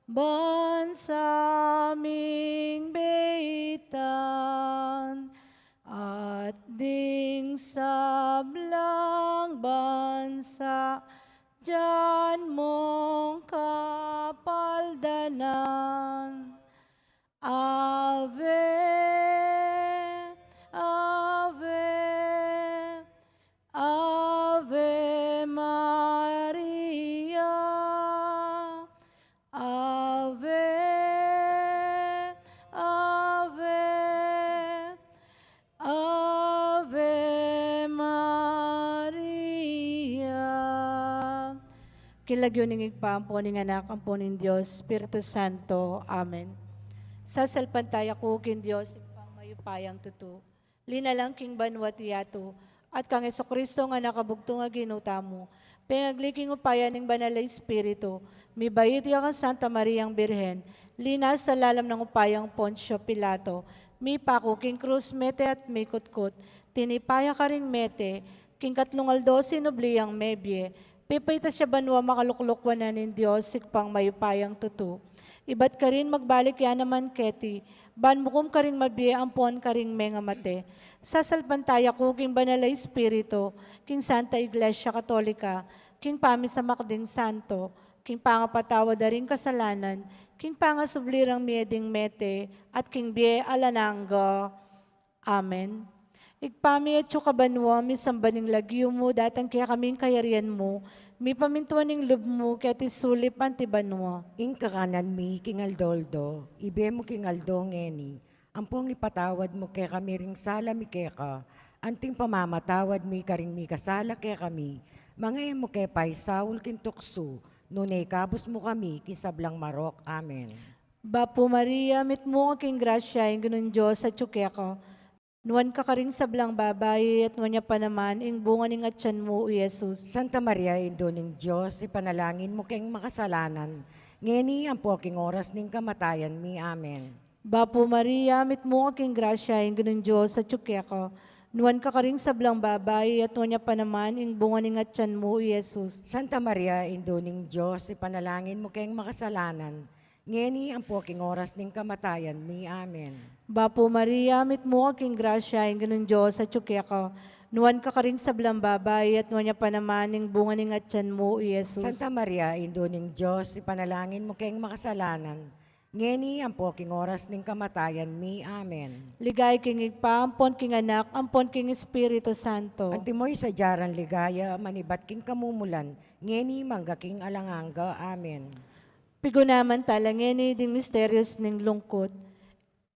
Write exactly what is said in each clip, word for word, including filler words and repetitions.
Ban sa ming beitan, at ding sablang bansa, dian mong kapaldanan. Ave, Ave, Ave Maria, Ave, Ave, Ave Maria. King lagyu ning Ibpa, ampo ning Anak, ampo ning Dios Espiritu Santo. Amen. Sasalpantaya ku king Dios, Ibpang mayupayang tutu, linalang king banua't yatu, at kang Jesucristo a Anak a bugtung a Ginu tamu, pengagli king upaya ning Banal a Espiritu, mibait ya kang Santa Mariang Birhen, linasa lalam ning upayang Poncio Pilato, mipaku king krus, mete at mikutkut, tinipa ya karing mete, king katlung aldo sinubli yang mebie, pepaitas ya banua, makalukluk wanan ning Dios, Ibpang mayupayang tutu. Ibat karin magbalik ya naman keti, ban mukum karing mabie ampon karing mengamate. Sasalpantaya ku king Banal a Espiritu, king Santa Iglesia Katolika, king pamisamak ding santo, king pangapatawad da ring kasalanan, king pangasubli rang mie ding mete, at king bie alang angga. Amen. Ibpa mi, atsu ka banua, misamban ing lagyu mu, datang kekami ing kayarian mu, mipamintuan ing lub mu keti sulip anti banua. Ing kakanan mi king aldo-aldo, ibie mu king aldo ngeni, ampong ipatawad mu kekami ring sala mi keka, anting pamamatawad mi karing mikasala kekami, manga e mu ke paisaul king tuksu, nune ikabus mu kami king sablang marok. Amen. Bapu Maria, mitmu ka king grasya, ing Ginung Dios atyu keka. Nuan ka karing sablang babai, at nuan ya pa naman ing bunga ning atyan mu, i Jesus. Santa Maria, Indu ning Dios, ipanalangin mu keng makasalanan, ngeni ampo king oras ning kamatayan mi. Amen. Bapu Maria, mitmu ka king grasya, ing Ginung Dios atyu keka. Nuan ka karing sablang babai, at nuan ya pa naman ing bunga ning atyan mu, i Jesus. Santa Maria, Indu ning Dios, ipanalangin mu keng makasalanan, ngeni ampo king oras ning kamatayan mi. Amen. Bapu Maria, mitmu ka king grasya, ing Ginung Dios atyu keka. Nuan ka karing sablang babai, at nuan ya pa naman ing bunga ning atyan mu, i Jesus. Santa Maria, Indu ning Dios, ipanalangin mu keng makasalanan, ngeni ampo king oras ning kamatayan mi. Amen. Ligaya king Ibpa, ampon king Anak, ampon king Espiritu Santo. Antimo ing sadya rang ligaya, manibat king kamumulan, ngeni mangga king alang angga. Amen. Pigunaman tala ngeni ding misterios ning lungkut.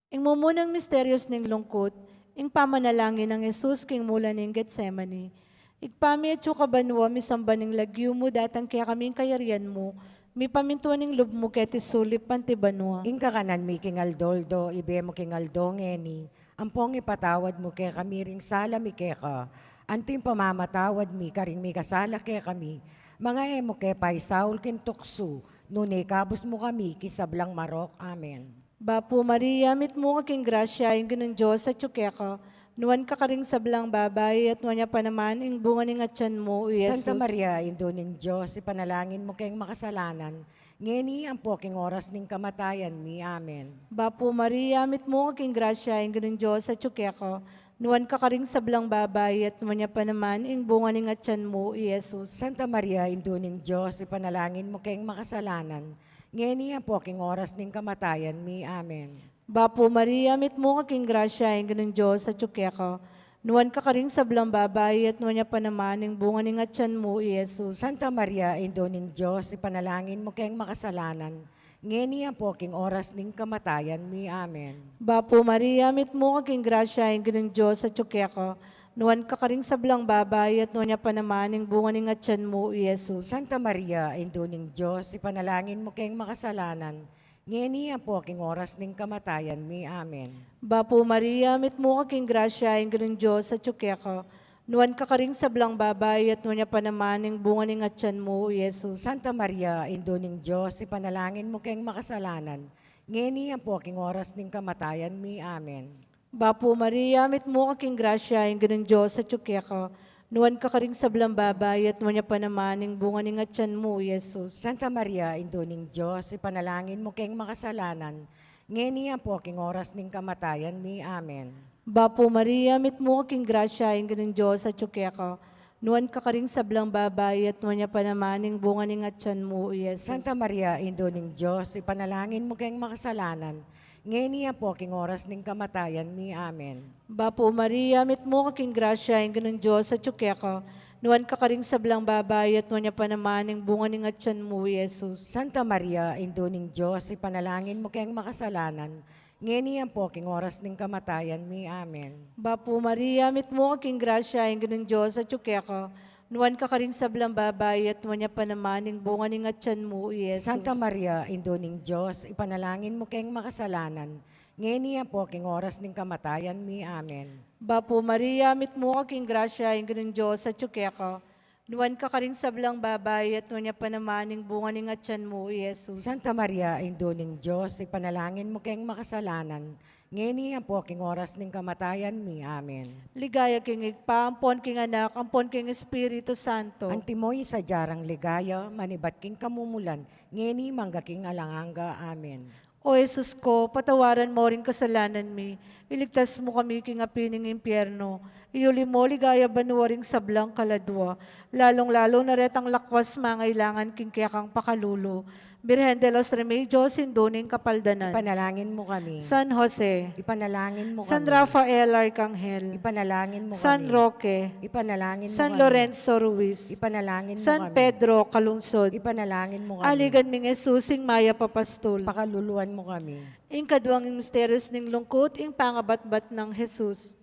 Ing mumunang misterios ning lungkut, ing pamanalangin nang Jesus king mula ning Getsemani. Ibpa mi atyu ka banua, misamban ing lagyu mu, datang kekami ing kayarian mu, mipamintuan ing lub mu keti sulip anti banua. Ing kakanan mi king aldo-aldo, ibie mu king aldo ngeni, ampong ipatawad mu kekami ring sala mi keka, anting pamamatawad mi karing mikasala kekami, manga e mu ke paisaul king tuksu, nune ikabus mu kami king sablang marok. Amen. Bapu Maria, mitmu ka king grasya, ing Ginung Dios atyu keka. Nuan ka karing sablang babai, at nuan ya pa naman ing bunga ning atyan mu, i Jesus. Santa Maria, Indu ning Dios, ipanalangin mu keng makasalanan, ngeni ampo king oras ning kamatayan mi. Amen. Bapu Maria, mitmu ka king grasya, ing Ginung Dios atyu keka. Nuan ka karing sablang babai, at nuan ya pa naman ing bunga ning atyan mu, i Jesus. Santa Maria, Indu ning Dios, ipanalangin mu keng makasalanan, ngeni ampo king oras ning kamatayan mi. Amen. Bapu Maria, mitmu ka king grasya, ing Ginung Dios atyu keka. Nuan ka karing sablang babai, at nuan ya pa naman ing bunga ning atyan mu, i Jesus. Santa Maria, Indu ning Dios, ipanalangin mu keng makasalanan, ngeni ampo king oras ning kamatayan mi. Amen. Bapu Maria, mitmu ka king grasya, ing Ginung Dios atyu keka. Nuan ka karing sablang babai, at nuan ya pa naman ing bunga ning atyan mu, i Jesus. Santa Maria, Indu ning Dios, ipanalangin mu keng makasalanan, ngeni ampo king oras ning kamatayan mi. Amen. Bapu Maria, mitmu ka king grasya, ing Ginung Dios atyu keka. Nuan ka karing sablang babai, at nuan ya pa naman ing bunga ning atyan mu, i Jesus. Santa Maria, Indu ning Dios, ipanalangin mu keng makasalanan, ngeni ampo king oras ning kamatayan mi. Amen. Bapu Maria, mitmu ka king grasya, ing Ginung Dios atyu keka. Nuan ka karing sablang babai, at nuan ya pa naman ing bunga ning atyan mu, i Jesus. Santa Maria, Indu ning Dios, ipanalangin mu keng makasalanan, ngeni ampo king oras ning kamatayan mi. Amen. Bapu Maria, mitmu ka king grasya, ing Ginung Dios atyu keka. Nuan ka karing sablang babai, at nuan ya pa naman ing bunga ning atyan mu, i Jesus. Santa Maria, Indu ning Dios, ipanalangin mu keng makasalanan, ngeni ampo king oras ning kamatayan mi. Amen. Bapu Maria, mitmu ka king grasya, ing Ginung Dios atyu keka. Nuan ka karing sablang babai, at nuan ya pa naman ing bunga ning atyan mu, i Jesus. Santa Maria, Indu ning Dios, ipanalangin mu keng makasalanan, ngeni ampo king oras ning kamatayan mi. Amen. Bapu Maria, mitmu ka king grasya, ing Ginung Dios atyu keka. Nuan ka karing sablang babai, at nuan ya pa naman ing bunga ning atyan mu, i Jesus. Santa Maria, Indu ning Dios, ipanalangin mu keng makasalanan, ngeni ampo king oras ning kamatayan mi. Amen. Bapu Maria, mitmu ka king grasya, ing Ginung Dios atyu keka. Nuan ka karing sablang babai, at nuan ya pa naman ing bunga ning atyan mu, i Jesus. Santa Maria, Indu ning Dios, ipanalangin mu keng makasalanan, ngeni ampo king oras ning kamatayan mi. Amen. Ligaya king Ibpa, ampon king Anak, ampon king Espiritu Santo. Antimo ing sadya rang ligaya, manibat king kamumulan, ngeni mangga king alang angga. Amen. O Jesus ko, patawaran mo ring kasalanan mi, iligtas mu kami king api ning impyerno, iuli mo king ligaya banua ring sablang kaladua, lalung-lalu na retang lakwas mangailangan king kekang pakalulu. Birhen de los Remedios, Indu ning Kapaldanan. Ipanalangin mu kami. San Jose. Ipanalangin mu kami. San Rafael Arcangel. Ipanalangin mu kami. San Roque. Ipanalangin mu kami. San Lorenzo Ruiz. Ipanalangin mu kami. San Pedro Calungsod. Ipanalangin mu kami. Aligan ming Jesus, ing mayap a pastul. Pakaluluan mu kami. Ing kaduang misteryos ning lungkut, ing pangabatbat nang Jesus.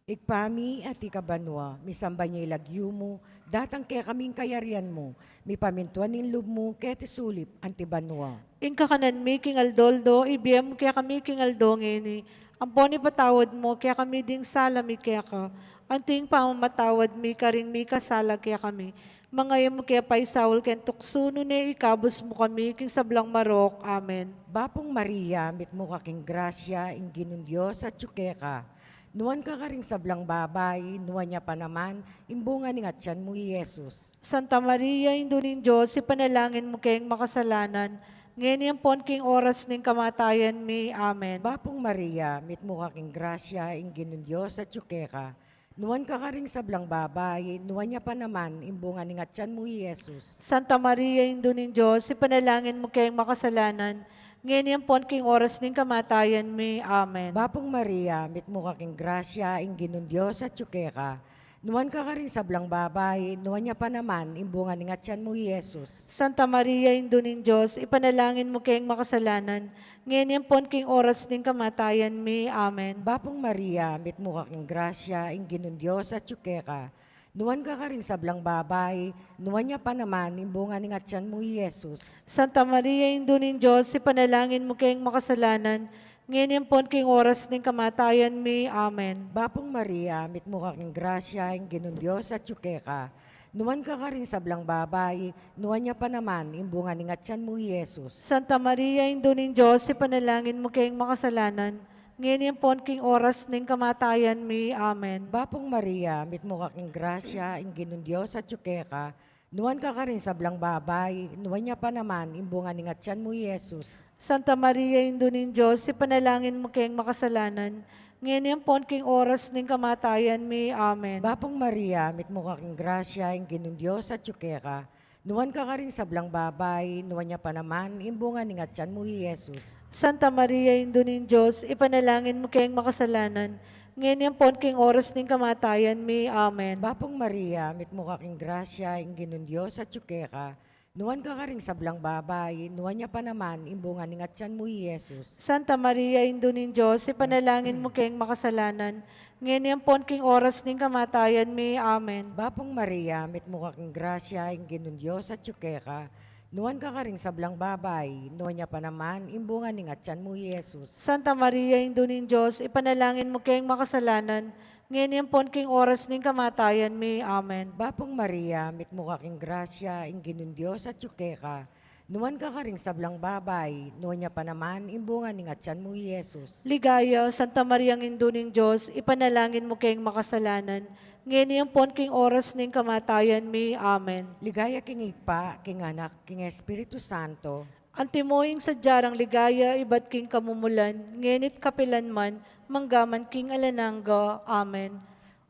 Ibpa mi, atiu ka banua, misamban ya ing lagyu mu, datang kekami ing kayarian mu, mipamintuan ing lub mu, keti sulip anti banua. Ing kakanan mi king aldo-aldo, ibie mu kekami king aldo ngeni, ampon ipatawad mu kekami ding sala mi keka, anti ing pamamatawad mi karing mikasala kekami. Manga e mu ke paisaul king tuksu, nune ikabus mu kami king sablang marok. Amen. Bapung Maria, mitmu ka king grasya, ing Ginung Dios atyu keka. Nuan ka karing sablang babai, nuan ya pa naman ing bunga ning atyan mu, i Jesus. Santa Maria, Indu ning Dios, ipanalangin mu keng makasalanan, ngeni ampon king oras ning kamatayan mi. Amen. Bapung Maria, mitmu ka king grasya, ing Ginung Dios atyu keka. Nuan ka karing sablang babai, nuan ya pa naman ing bunga ning atyan mu, i Jesus. Santa Maria, Indu ning Dios, ipanalangin mu keng makasalanan, ngeni ampon king oras ning kamatayan mi. Amen. Bapung Maria, mitmu ka king grasya, ing Ginung Dios atyu keka. Nuan ka karing sablang babai, nuan ya pa naman ing bunga ning atyan mu, i Jesus. Santa Maria, Indu ning Dios, ipanalangin mu keng makasalanan, ngeni ampon king oras ning kamatayan mi. Amen. Bapung Maria, mitmu ka king grasya, ing Ginung Dios atyu keka. Nuan ka karing sablang babai, nuan ya pa naman ing bunga ning atyan mu, i Jesus. Santa Maria, Indu ning Dios, ipanalangin mu keng makasalanan, ngeni ampon king oras ning kamatayan mi. Amen. Bapung Maria, mitmu ka king grasya, ing Ginung Dios atyu keka. Nuan ka karing sablang babai, nuan ya pa naman ing bunga ning atyan mu, i Jesus. Santa Maria, Indu ning Dios, ipanalangin mu keng makasalanan, ngeni ampon king oras ning kamatayan mi. Amen. Bapung Maria, mitmu ka king grasya, ing Ginung Dios atyu keka. Nuan ka karing sablang babai, nuan ya pa naman ing bunga ning atyan mu, i Jesus. Santa Maria, Indu ning Dios, ipanalangin mu keng makasalanan, ngeni ampon king oras ning kamatayan mi. Amen. Bapung Maria, mitmu ka king grasya, ing Ginung Dios atyu keka. Nuan ka karing sablang babai, nuan ya pa naman ing bunga ning atyan mu, i Jesus. Santa Maria, Indu ning Dios, ipanalangin mu keng makasalanan, ngeni ampon king oras ning kamatayan mi. Amen. Bapung Maria, mitmu ka king grasya, ing Ginung Dios atyu keka. Nuan ka karing sablang babai, nuan ya pa naman ing bunga ning atyan mu, i Jesus. Santa Maria, Indu ning Dios, ipanalangin mu keng makasalanan, ngeni ampon king oras ning kamatayan mi. Amen. Bapung Maria, mitmu ka king grasya, ing Ginung Dios atyu keka. Nuan ka karing sablang babai, nuan ya pa naman ing bunga ning atyan mu, i Jesus. Santa Maria, Indu ning Dios, ipanalangin mu keng makasalanan, ngeni ampon king oras ning kamatayan mi. Amen. Bapung Maria, mitmu ka king grasya, ing Ginung Dios atyu keka. Nuan ka karing sablang babai, nuan ya pa naman ing bunga ning atyan mu, i Jesus. Ligaya, Santa Mariang Indu ning Dios, ipanalangin mu keng makasalanan, ngeni ampon king oras ning kamatayan mi. Amen. Ligaya king Ibpa, king Anak, king Espiritu Santo. Antimo ing sadya rang ligaya ibat king kamumulan, ngeni't kapilan man, mangga man king alang angga. Amen.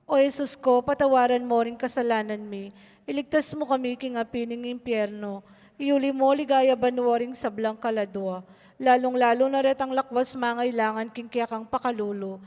O Jesus ko, patawaran mo ring kasalanan mi, iligtas mu kami king api ning impyerno, iuli mo ligaya banua ring sablang kaladua, lalung-lalu na retang lakuas mangailangan king kekang pakalulu.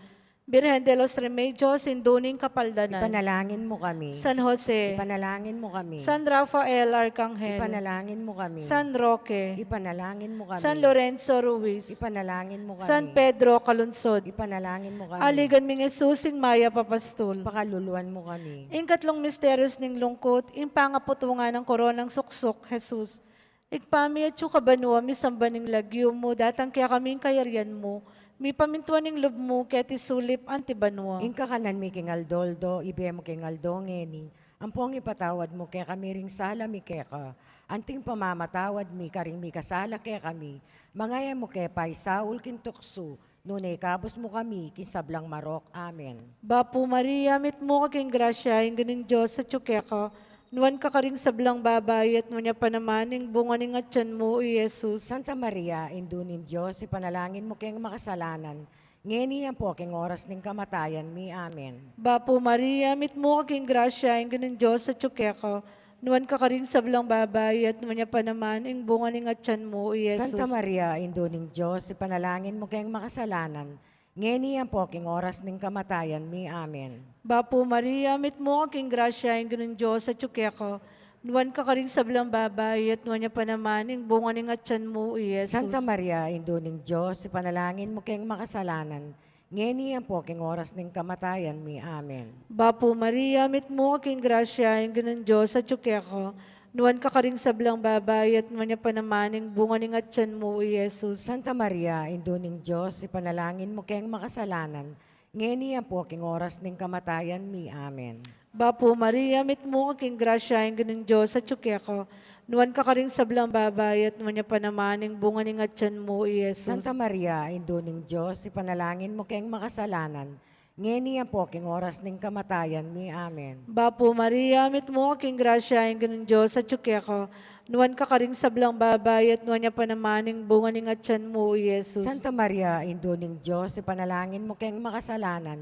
Birhen de los Remedios, Indu ning Kapaldanan. Ipanalangin mu kami. San Jose. Ipanalangin mu kami. San Rafael Arkanghel. Ipanalangin mu kami. San Roque. Ipanalangin mu kami. San Lorenzo Ruiz. Ipanalangin mu kami. San Pedro Calungsod. Ipanalangin mu kami. Aligan ming Jesus, ing mayap a pastul. Pakaluluan mu kami. Ing katlung misteryos ning lungkut, ing pangaputungan nang koronang suksuk, Jesus. Ibpa mi, atsu ka banua, misamban ing lagyu mu, datang kekami ing kayarian mu, mipamintuan ing lub mu, keti sulip anti banua. Ing kakanan mi king aldo-aldo, ibie mu king aldo ngeni, ampon ipatawad mu kekami ring sala mi keka, anting pamamatawad mi karing mikasala kekami, manga e mu ke paisaul king tuksu, nune ikabus mu kami king sablang marok. Amen. Bapu Maria, mitmu ka king grasya, ing Ginung Dios atyu keka, nuan ka karing sablang babai, at nuan ya pa naman ing bunga ning atyan mu, i Jesus. Santa Maria, Indu ning Dios, ipanalangin mu keng makasalanan, ngeni ampo king oras ning kamatayan mi. Amen. Bapu Maria, mitmu ka king grasya, ing Ginung Dios atyu keka, nuan ka karing sablang babai, at nuan ya pa naman ing bunga ning atyan mu, i Jesus. Santa Maria, Indu ning Dios, ipanalangin mu keng makasalanan, ngeni ampo king oras ning kamatayan mi. Amen. Bapu Maria, mitmu ka king grasya, ing Ginung Dios atyu keka, nuan ka karing sablang babai, at nuan ya pa naman ing bunga ning atyan mu, i Jesus. Santa Maria, Indu ning Dios, ipanalangin mu keng makasalanan, ngeni ampo king oras ning kamatayan mi. Amen. Bapu Maria, mitmu ka king grasya, ing Ginung Dios atyu keka, nuan ka karing sablang babai, at nuan ya pa naman ing bunga ning atyan mu, i Jesus. Santa Maria, Indu ning Dios, ipanalangin mu keng makasalanan, ngeni ampo king oras ning kamatayan mi. Amen. Bapu Maria, mitmu ka king grasya, ing Ginung Dios atyu keka, nuan ka karing sablang babai, at nuan ya pa naman ing bunga ning atyan mu, i Jesus. Santa Maria, Indu ning Dios, ipanalangin mu keng makasalanan, ngeni ampo king oras ning kamatayan mi. Amen. Bapu Maria, mitmu ka king grasya, ing Ginung Dios atyu keka, nuan ka karing sablang babai, at nuan ya pa naman ing bunga ning atyan mu, i Jesus. Santa Maria, Indu ning Dios, ipanalangin mu keng makasalanan,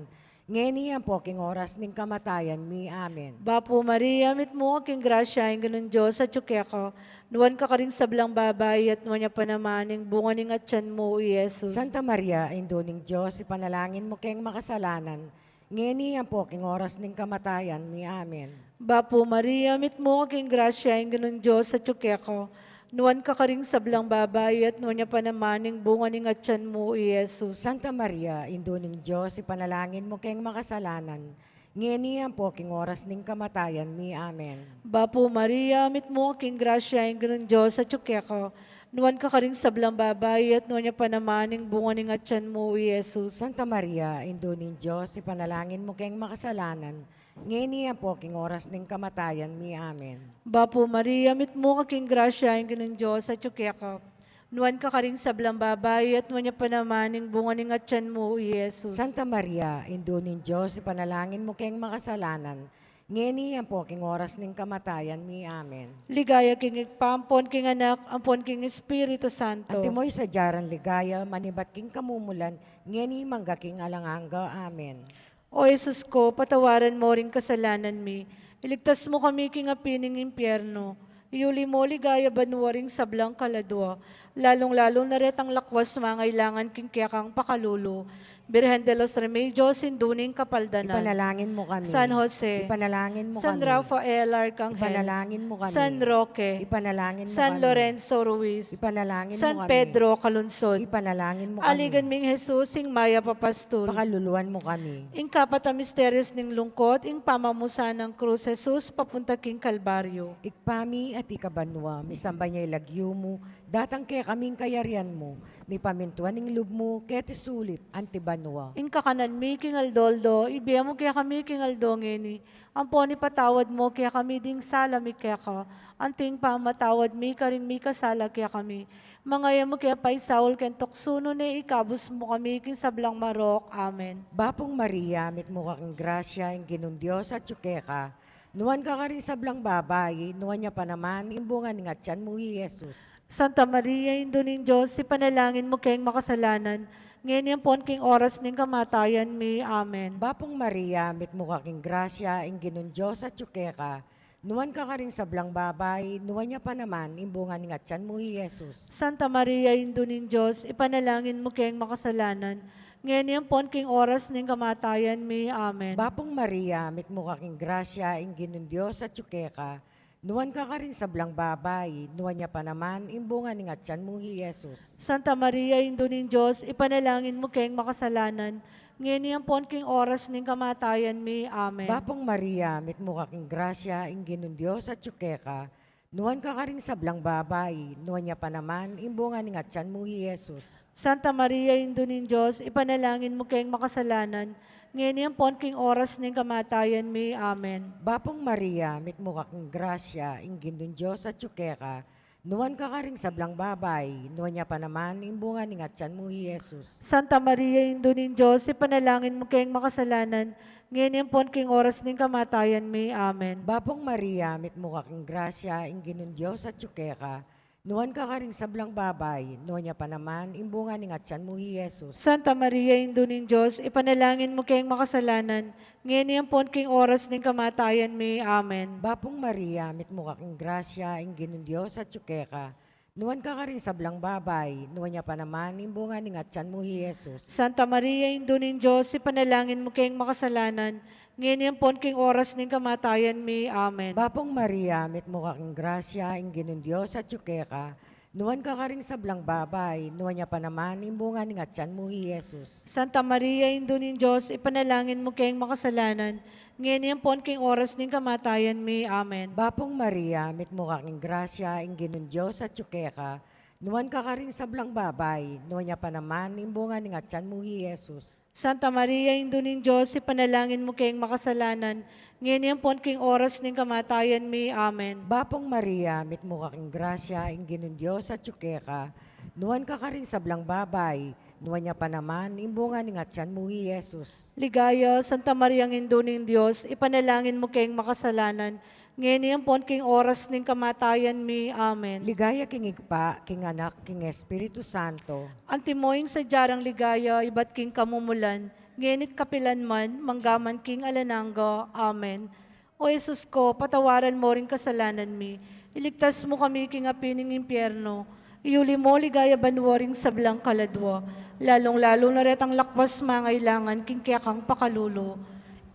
ngeni ampo king oras ning kamatayan mi. Amen. Bapu Maria, mitmu ka king grasya, ing Ginung Dios atyu keka, nuan ka karing sablang babai, at nuan ya pa naman ing bunga ning atyan mu, i Jesus. Santa Maria, Indu ning Dios, ipanalangin mu keng makasalanan, ngeni ampo king oras ning kamatayan mi. Amen. Bapu Maria, mitmu ka king grasya, ing Ginung Dios atyu keka, nuan ka karing sablang babai, at nuan ya pa naman ing bunga ning atyan mu, i Jesus. Santa Maria, Indu ning Dios, ipanalangin mu keng makasalanan, ngeni ampo king oras ning kamatayan mi. Amen. Bapu Maria, mitmu ka king grasya, ing Ginung Dios atyu keka, nuan ka karing sablang babai, at nuan ya pa naman ing bunga ning atyan mu, i Jesus. Santa Maria, Indu ning Dios, ipanalangin mu keng makasalanan, ngeni ampo king oras ning kamatayan mi. Amen. Bapu Maria, mitmu ka king grasya, ing Ginung Dios atyu keka, nuan ka karing sablang babai, at nuan ya pa naman ing bunga ning atyan mu, i Jesus. Santa Maria, Indu ning Dios, ipanalangin mu keng makasalanan, ngeni ampo king oras ning kamatayan mi. Amen. Ligaya king Ibpa, ampon king Anak, ampon king Espiritu Santo. Antimo ing sadya rang ligaya, manibat king kamumulan, ngeni mangga king alang angga. Amen. O Jesus ko, patawaran mo ring kasalanan mi, iligtas mu kami king api ning impyerno, iuli mo ligaya banua ring sablang kaladua, lalung-lalu na retang lakuas mangailangan king kekang pakalulu. Birhen de los Remedios, Indu ning Kapaldanan. Ipanalangin mu kami. San Jose. Ipanalangin mu kami. San Rafael Arkanghel. Ipanalangin mu kami. San Roque. Ipanalangin mu kami. San Lorenzo Ruiz. Ipanalangin mu kami. San Pedro Calungsod. Ipanalangin mu kami. Aligan ming Jesus, ing mayap a pastul. Pakaluluan mu kami. Ing kapat a misteryos ning lungkot, ing pamamusan nang krus Jesus papunta king Kalbaryo. Ibpa mi, atiu ka banua, misamban ya ing lagyu mu, datang kekami ing kayarian mu, mipamintuan ing lub mu, keti sulip anti banua. Ing kakanan mi king aldo-aldo, ibie mu kekami king aldo ngeni, ampon ipatawad mu kekami ding sala mi keka, Anting pamatawad mi karing mikasala kekami. Manga e mu ke paisaul king tuksu, nune ikabus mu kami king sablang marok. Amen. Bapung Maria, mitmu ka king grasya, ing Ginung Dios atyu keka. Nuan ka karing sablang babai, nuan ya pa naman ing bunga ning atyan mu, i Jesus. Santa Maria, Indu ning Dios, ipanalangin mu keng makasalanan, ngeni ampon king oras ning kamatayan mi. Amen. Bapung Maria, mitmu ka king grasya, ing Ginung Dios atyu keka. Nuan ka karing sablang babai, nuan ya pa naman ing bunga ning atyan mu, i Jesus. Santa Maria, Indu ning Dios, ipanalangin mu keng makasalanan, ngeni ampon king oras ning kamatayan mi. Amen. Bapung Maria, mitmu ka king grasya, ing Ginung Dios atyu keka. Nuan ka karing sablang babai, nuan ya pa naman ing bunga ning atyan mu, i Jesus. Santa Maria, Indu ning Dios, ipanalangin mu keng makasalanan, ngeni ampon king oras ning kamatayan mi. Amen. Bapung Maria, mitmu ka king grasya, ing Ginung Dios atyu keka. Nuan ka karing sablang babai, nuan ya pa naman ing bunga ning atyan mu, i Jesus. Santa Maria, Indu ning Dios, ipanalangin mu keng makasalanan, ngeni ampon king oras ning kamatayan mi. Amen. Bapung Maria, mitmu ka king grasya, ing Ginung Dios atyu keka. Nuan ka karing sablang babai, nuan ya pa naman ing bunga ning atyan mu, i Jesus. Santa Maria, Indu ning Dios, ipanalangin mu keng makasalanan, ngeni ampon king oras ning kamatayan mi. Amen. Bapung Maria, mitmu ka king grasya, ing Ginung Dios atyu keka. Nuan ka karing sablang babai, nuan ya pa naman ing bunga ning atyan mu, i Jesus. Santa Maria, Indu ning Dios, ipanalangin mu keng makasalanan, ngeni ampon king oras ning kamatayan mi. Amen. Bapung Maria, mitmu ka king grasya, ing Ginung Dios atyu keka. Nuan ka karing sablang babai, nuan ya pa naman ing bunga ning atyan mu, i Jesus. Santa Maria, Indu ning Dios, ipanalangin mu keng makasalanan, ngeni ampon king oras ning kamatayan mi. Amen. Bapung Maria, mitmu ka king grasya, ing Ginung Dios atyu keka. Nuan ka karing sablang babai, nuan ya pa naman ing bunga ning atyan mu, i Jesus. Santa Maria, Indu ning Dios, ipanalangin mu keng makasalanan, ngeni ampon king oras ning kamatayan mi. Amen. Bapung Maria, mitmu ka king grasya, ing Ginung Dios atyu keka. Nuan ka karing sablang babai, nuan ya pa naman ing bunga ning atyan mu, i Jesus. Santa Maria, Indu ning Dios, ipanalangin mu keng makasalanan, ngeni ampon king oras ning kamatayan mi. Amen. Bapung Maria, mitmu ka king grasya, ing Ginung Dios atyu keka. Nuan ka karing sablang babai, nuan ya pa naman ing bunga ning atyan mu, i Jesus. Ligaya, Santa Mariang Indu ning Dios, ipanalangin mu keng makasalanan, ngeni ampon king oras ning kamatayan mi. Amen. Ligaya king Ibpa, king Anak, king Espiritu Santo. Antimo ing sadya rang ligaya ibat king kamumulan, ngeni't kapilan man, manggaman king alang angga. Amen. O Jesus ko, patawaran mo ring kasalanan mi, iligtas mu kami king api ning impyerno, iuli mo king ligaya banua ring sablang kaladua, lalung-lalu na retang lakwas mangailangan king kekang pakalulu.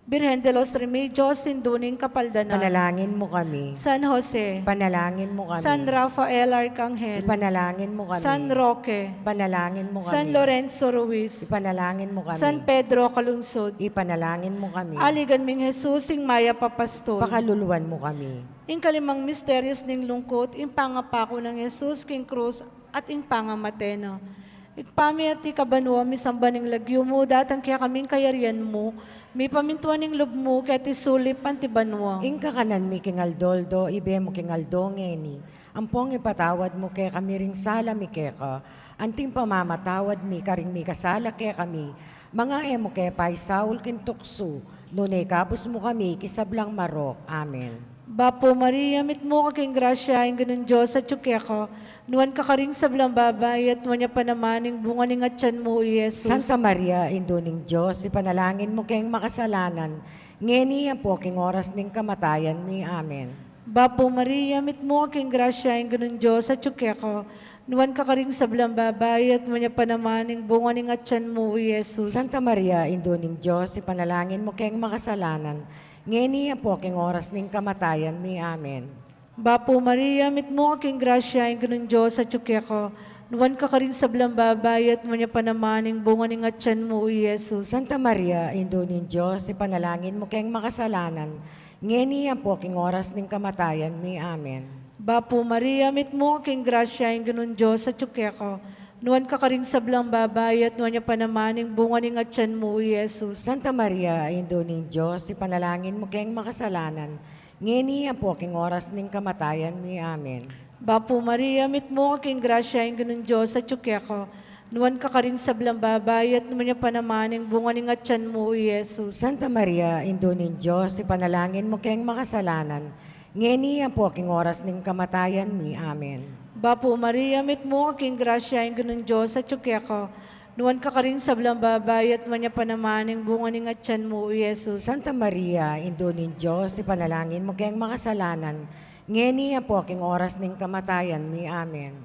Birhen de los Remedios, Indu ning Kapaldanan. Ipanalangin mu kami. San Jose. Ipanalangin mu kami. San Rafael Arkanghel. Ipanalangin mu kami. San Roque. Ipanalangin mu kami. San Lorenzo Ruiz. Ipanalangin mu kami. San Pedro Calungsod. Ipanalangin mu kami. Aligan ming Jesus, ing mayap a pastul. Pakaluluan mu kami. Ing kalimang misteryos ning lungkut, ing pangapaku nang Jesus king krus at ing pangamate na. Ibpa mi atyu ka banua, misamban ing lagyu mu, datang kekami ing kayarian mu, mipamintuan ing lub mu keti sulip anti banua. Ing kakanan mi king aldo-aldo ibie mu king aldo ngeni. Ampong ipatawad mu kekami ring sala mi keka, anting pamamatawad mi karing mikasala kekami. Manga e mu ke paisaul king tuksu, nune ikabus mu kami king sablang marok. Amen. Bapu Maria, mitmu ka king grasya, ing Ginung Dios atyu keka, nuan ka karing sablang babai, at nuan ya pa naman ing bunga ning atyan mu, i Jesus. Santa Maria, Indu ning Dios, ipanalangin mu keng makasalanan, ngeni ampo king oras ning kamatayan mi. Amen. Bapu Maria, mitmu ka king grasya, ing Ginung Dios atyu keka, nuan ka karing sablang babai, at nuan ya pa naman ing bunga ning atyan mu, i Jesus. Santa Maria, Indu ning Dios, ipanalangin mu keng makasalanan, ngeni ampo king oras ning kamatayan mi. Amen. Bapu Maria, mitmu ka king grasya, ing Ginung Dios atyu keka, nuan ka karing sablang babai, at nuan ya pa naman ing bunga ning atyan mu, i Jesus. Santa Maria, Indu ning Dios, ipanalangin mu keng makasalanan, ngeni ampo king oras ning kamatayan mi. Amen. Bapu Maria, mitmu ka king grasya, ing Ginung Dios atyu keka, nuan ka karing sablang babai, at nuan ya pa naman ing bunga ning atyan mu, i Jesus. Santa Maria, Indu ning Dios, ipanalangin mu keng makasalanan, Ngeni ampo king oras ning kamatayan mi. Amen. Bapu Maria, mitmu ka king grasya, ing Ginung Dios atyu keka. Nuan ka karing sablang babai, at nuan ya pa naman ing bunga ning atyan mu, i Jesus. Santa Maria, Indu ning Dios, ipanalangin mu keng makasalanan, ngeni ampo king oras ning kamatayan mi. Amen. Bapu Maria, mitmu ka king grasya, ing Ginung Dios atyu keka. Nuan ka karing sablang babai, at nuan ya pa naman ing bunga ning atyan mu, i Jesus. Santa Maria, Indu ning Dios, ipanalangin mu keng makasalanan, ngeni ampo king oras ning kamatayan mi. Amen.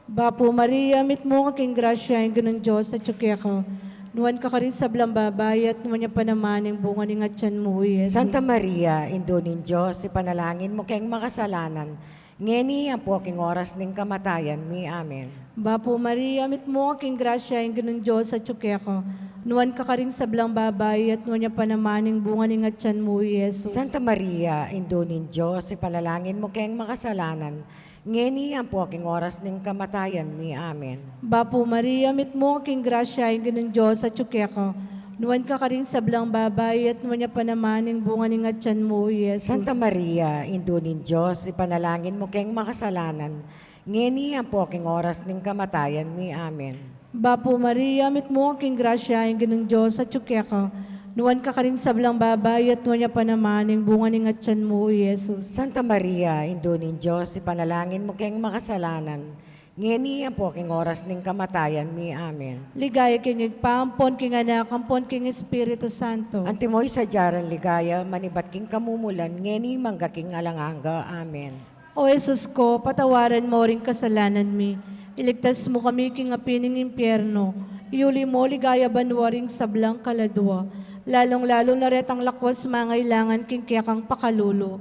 Bapu Maria, mitmu ka king grasya, ing Ginung Dios atyu keka. Nuan ka karing sablang babai, at nuan ya pa naman ing bunga ning atyan mu, i Jesus. Santa Maria, Indu ning Dios, ipanalangin mu keng makasalanan, ngeni ampo king oras ning kamatayan mi. Amen. Bapu Maria, mitmu ka king grasya, ing Ginung Dios atyu keka. Nuan ka karing sablang babai, at nuan ya pa naman ing bunga ning atyan mu, i Jesus. Santa Maria, Indu ning Dios, ipanalangin mu keng makasalanan, ngeni ampo king oras ning kamatayan mi. Amen. Bapu Maria, mitmu ka king grasya, ing Ginung Dios atyu keka. Nuan ka karing sablang babai, at nuan ya pa naman ing bunga ning atyan mu, i Jesus. Santa Maria, Indu ning Dios, ipanalangin mu keng makasalanan, ngeni ampo king oras ning kamatayan mi. Amen. Bapu Maria, mitmu ka king grasya, ing Ginung Dios atyu keka. Nuan ka karing sablang babai, at nuan ya pa naman ing bunga ning atyan mu, i Jesus. Santa Maria, Indu ning Dios, ipanalangin mu keng makasalanan, ngeni ampo king oras ning kamatayan mi. Amen. Ligaya king Ibpa, ampon king Anak, ampon king Espiritu Santo. Antimo ing sadya rang ligaya, manibat king kamumulan, ngeni mangga king alang angga. Amen. O Jesus ko, patawaran mo ring kasalanan mi, iligtas mo kami king api ning impyerno, iuli mo king ligaya banua ring sablang kaladua, lalung-lalu na retang lakuas mangailangan king kekang pakalulu.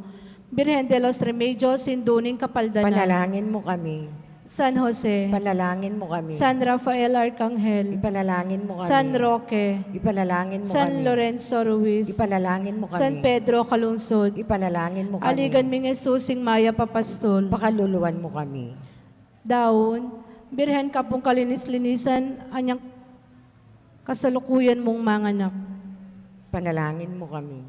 Birhen de los Remedios, Indu ning Kapaldanan. Panalangin mo kami. San Jose. Ipanalangin mo kami. San Rafael Arkanghel. Ipanalangin mo kami. San Roque. Ipanalangin mo San kami. Lorenzo Ruiz. Ipanalangin mo kami. San Pedro Calungsod. Ipanalangin mo kami. Aligan ming Jesus, ing mayap a pastul. Pakaluluan mo kami. Daun, Birhen ka pung kalinis-linisan, anyang kasalukuyan mung manganak. Panalangin mo kami.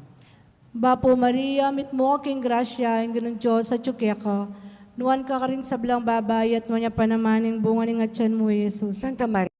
Bapu Maria, mitmu ka king grasya, ing Ginung Dios atyu keka. Nuan ka karing sablang babai, at nuan ya pa naman ing bunga ning atyan mu, i Jesus. Santa Maria.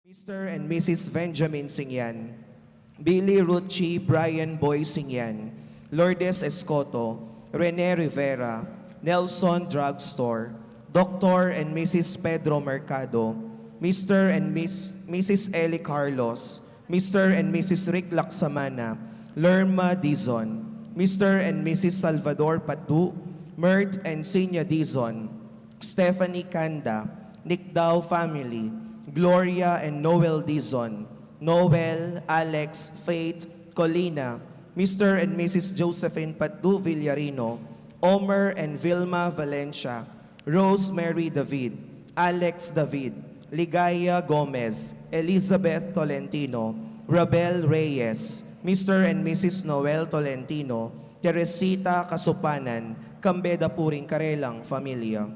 Mister and Missus Benjamin Singyan, Billy Ruchi Brian Boy Singyan, Lourdes Escoto, Rene Rivera, Nelson Drugstore, Doctor and Missus Pedro Mercado, Mister and Miss, Missus Eli Carlos, Mister and Missus Rick Laksamana, Lerma Dizon, Mister and Missus Salvador Patu, Mert and Sinya Dizon, Stephanie Kanda, Nicdao family, Gloria and Noel Dizon, Noel, Alex, Faith, Colina, Mister and Missus Josephine Patu Villarino, Omer and Vilma Valencia, Rosemary David, Alex David, Ligaya Gomez, Elizabeth Tolentino, Rabel Reyes, Mister and Missus Noel Tolentino, Teresita Kasupanan, kambe da pu ring karelang familia.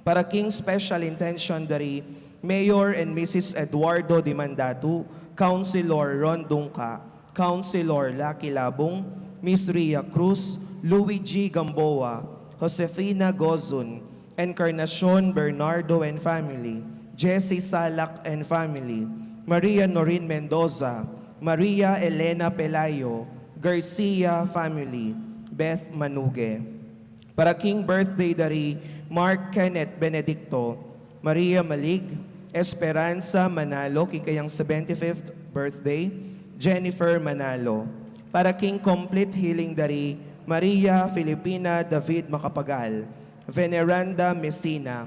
Para king special intention dari Mayor and Missus Eduardo Dimandatu, Councilor Ron Dungca, Councilor Lucky Labung, Miss Ria Cruz, Luigi Gamboa, Josefina Gozun, Encarnacion Bernardo and family, Jessie Salak and family, Maria Norin Mendoza, Maria Elena Pelayo, Garcia family, Beth Manuge. Para king birthday dari Mark Kenneth Benedicto, Maria Malig, Esperanza Manalo, king kayang seventy-fifth birthday, Jennifer Manalo. Para king complete healing dari Maria Filipina David Macapagal, Veneranda Messina.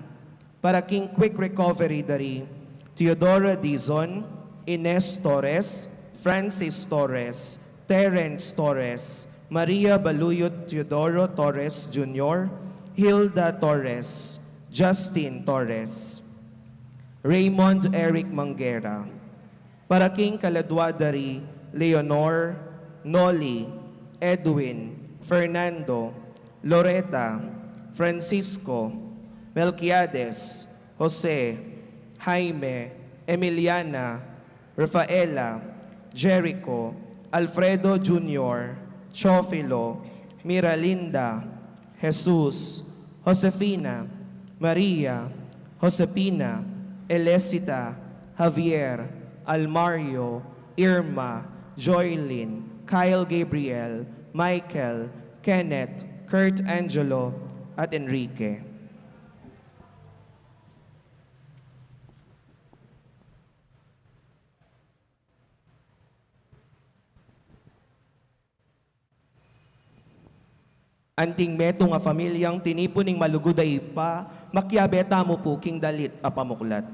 Para king quick recovery dari Teodora Dizon, Ines Torres, Francis Torres, Terence Torres, Maria Baluyot Teodoro Torres Junior, Hilda Torres, Justin Torres, Raymond Eric Manguera. Para king kaladwa dari Leonor, Noli, Edwin, Fernando, Loreta, Francisco, Melquiades, Jose, Jaime, Emiliana, Rafaela, Jericho, Alfredo Junior, Chofilo, Miralinda, Jesus, Josefina, Maria, Josepina, Elecita, Javier, Almario, Irma, Joylin, Kyle Gabriel, Michael, Kenneth, Kurt Angelo, at Enrique. Anting metung a pamilyang tinipun ning malugud a Ibpa, makiabe tamu pu king dalit a pamuklat.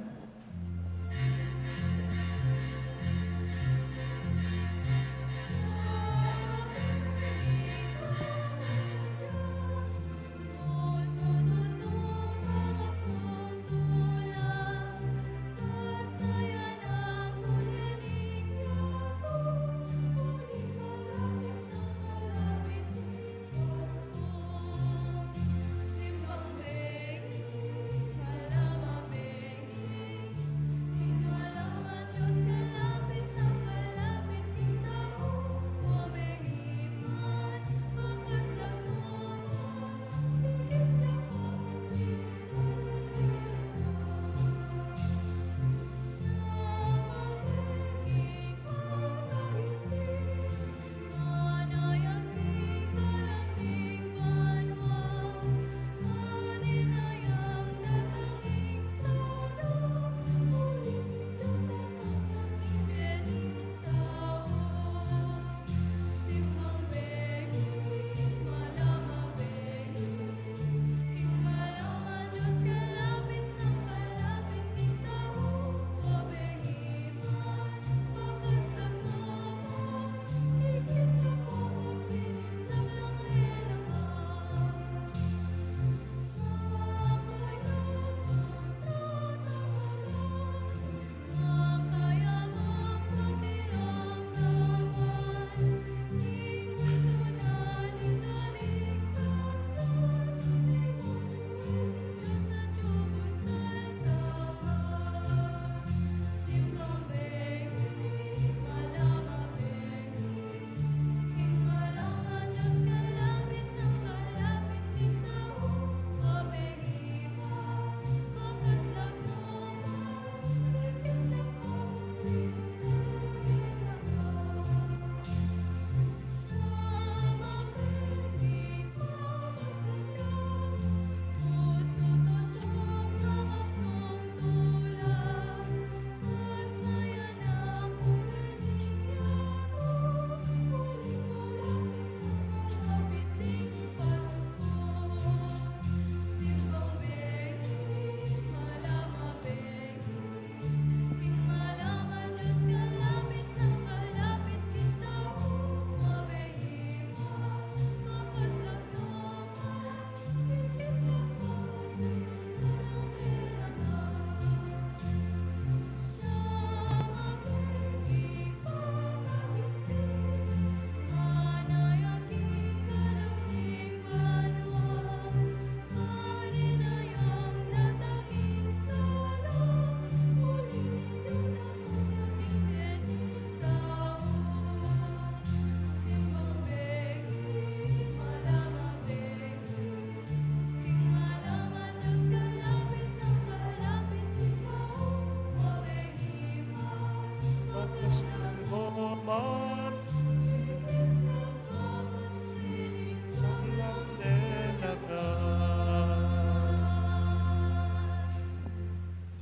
King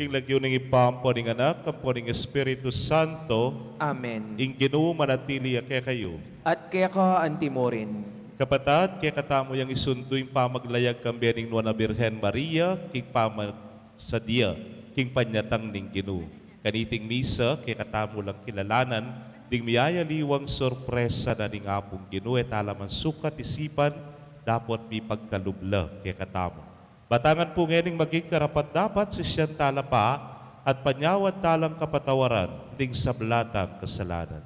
lagyu ning Ibpa, ampo ning Anak, ampo ning Espiritu Santo. Amen. Ing Ginu manatili ya kekayu. At keka antimurin. Kapatad, kekatamu yang isundu ing pamaglayag kambe ning Nuan a Birhen Maria, king pamagsadya, king panyatang ning Ginu. Kaniting misa, kekatamu lang kilalanan, ding miyayaliwang sorpresa na ning Apung Ginu, e tala man sukat isipan, dapot mipagkalub la kekatamu. Batangan pu ngening maging karapat-dapat, sisian tala pa, at panyawad talang kapatawaran, ding sabla tang kasalanan.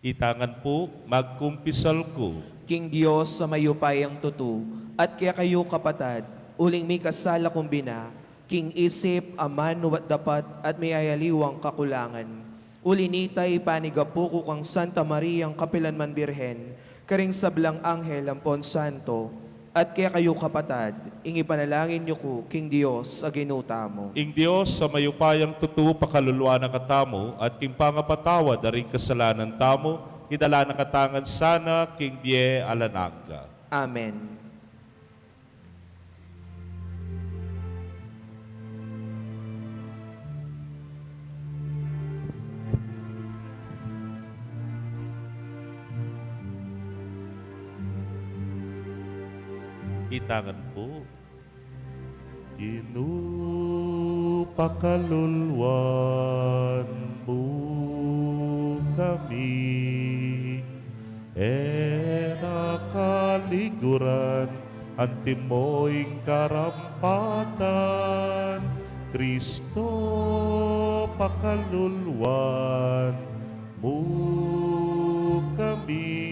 Itangan pu, magkumpisal ku. King Dios a mayupayang tutu, at kekayu kapatad, uling mikasala kung bina, king isip, amanu at dapat, at miyayaliwang kakulangan. Uli nita, ipanigapu ku kang Santa Mariang kapilan man Birhen, karing sablang anghel ampon santo, at kekayu kapatad, ing ipanalangin yu ku king Dios a Ginu tamu. Ing Dios a mayupayang tutu pakaluluan na katamu, at king pangapatawad da ring kasalanan tamu, idala na katamu ngan sana king bie alang angga. Amen. Itangan pu. Ginu, pakaluluan mu kami, e na kaliguran, antimo ing karampatan, Kristo, pakaluluan mu kami.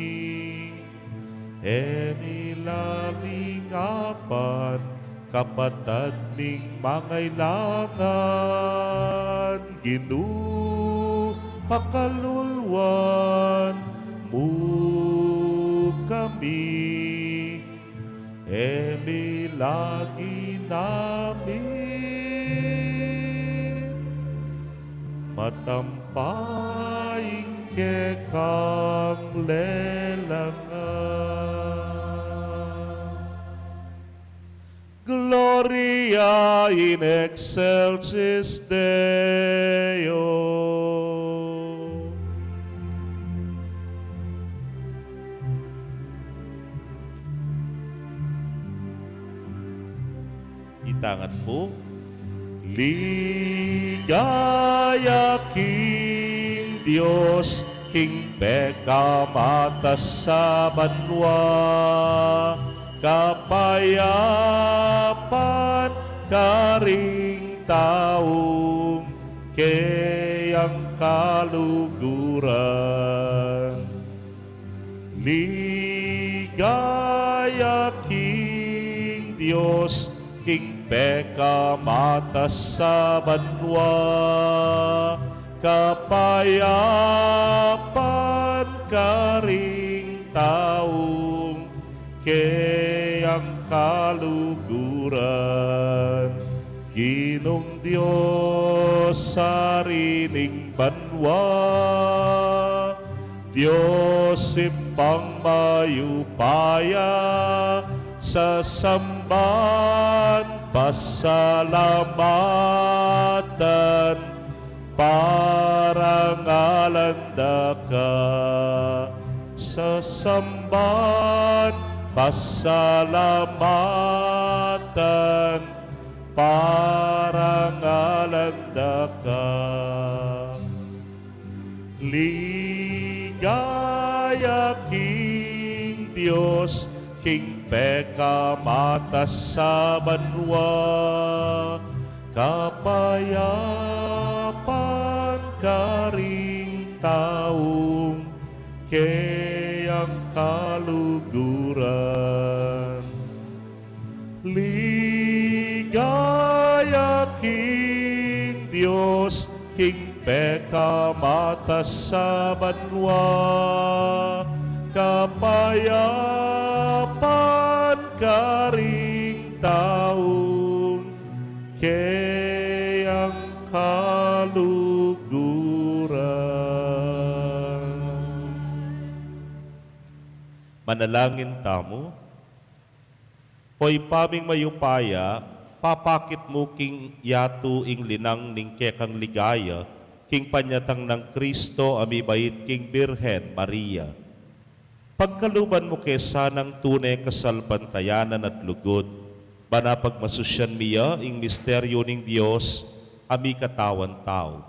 E mi la lingapan, kapatad ming mangailangan, Ginu, pakaluluan mu kami. E mi la ginamit, matampa ing kekang lelangan. Gloria in excelsis Deo. Itangan pu. Ligaya king Dios, king pekamatas a banua, kapayapan karing taung keyang kaluguran. Ligaya king Dios, king pekamatas a banua, kapayapan karing taung keyang kaluguran. Ginung Dios, Ari ning banua, Dios Ibpang mayupaya, sasamban, pasalamatan, parangalan da ka. Sasamban, pasalamatan, parangalan da ka. Ligaya king Dios, king pekamatas a banua, kapayapan karing taung keyang kaluguran. Ligaya king Dios, king pekamatas a banua, kapayapan karing taung keyang kaluguran. Manalangin tamu. O Ibpa ming mayupaya, papakit mu king yatu ing linang ning kekang ligaya, king panyatang nang Kristo a mibait king Birhen Maria. Pagkaluban mu ke sanang tune kasalpantayanan at lugud, ban pagmasusyan mi ya ing misteryu ning Dios a mikatawan tau.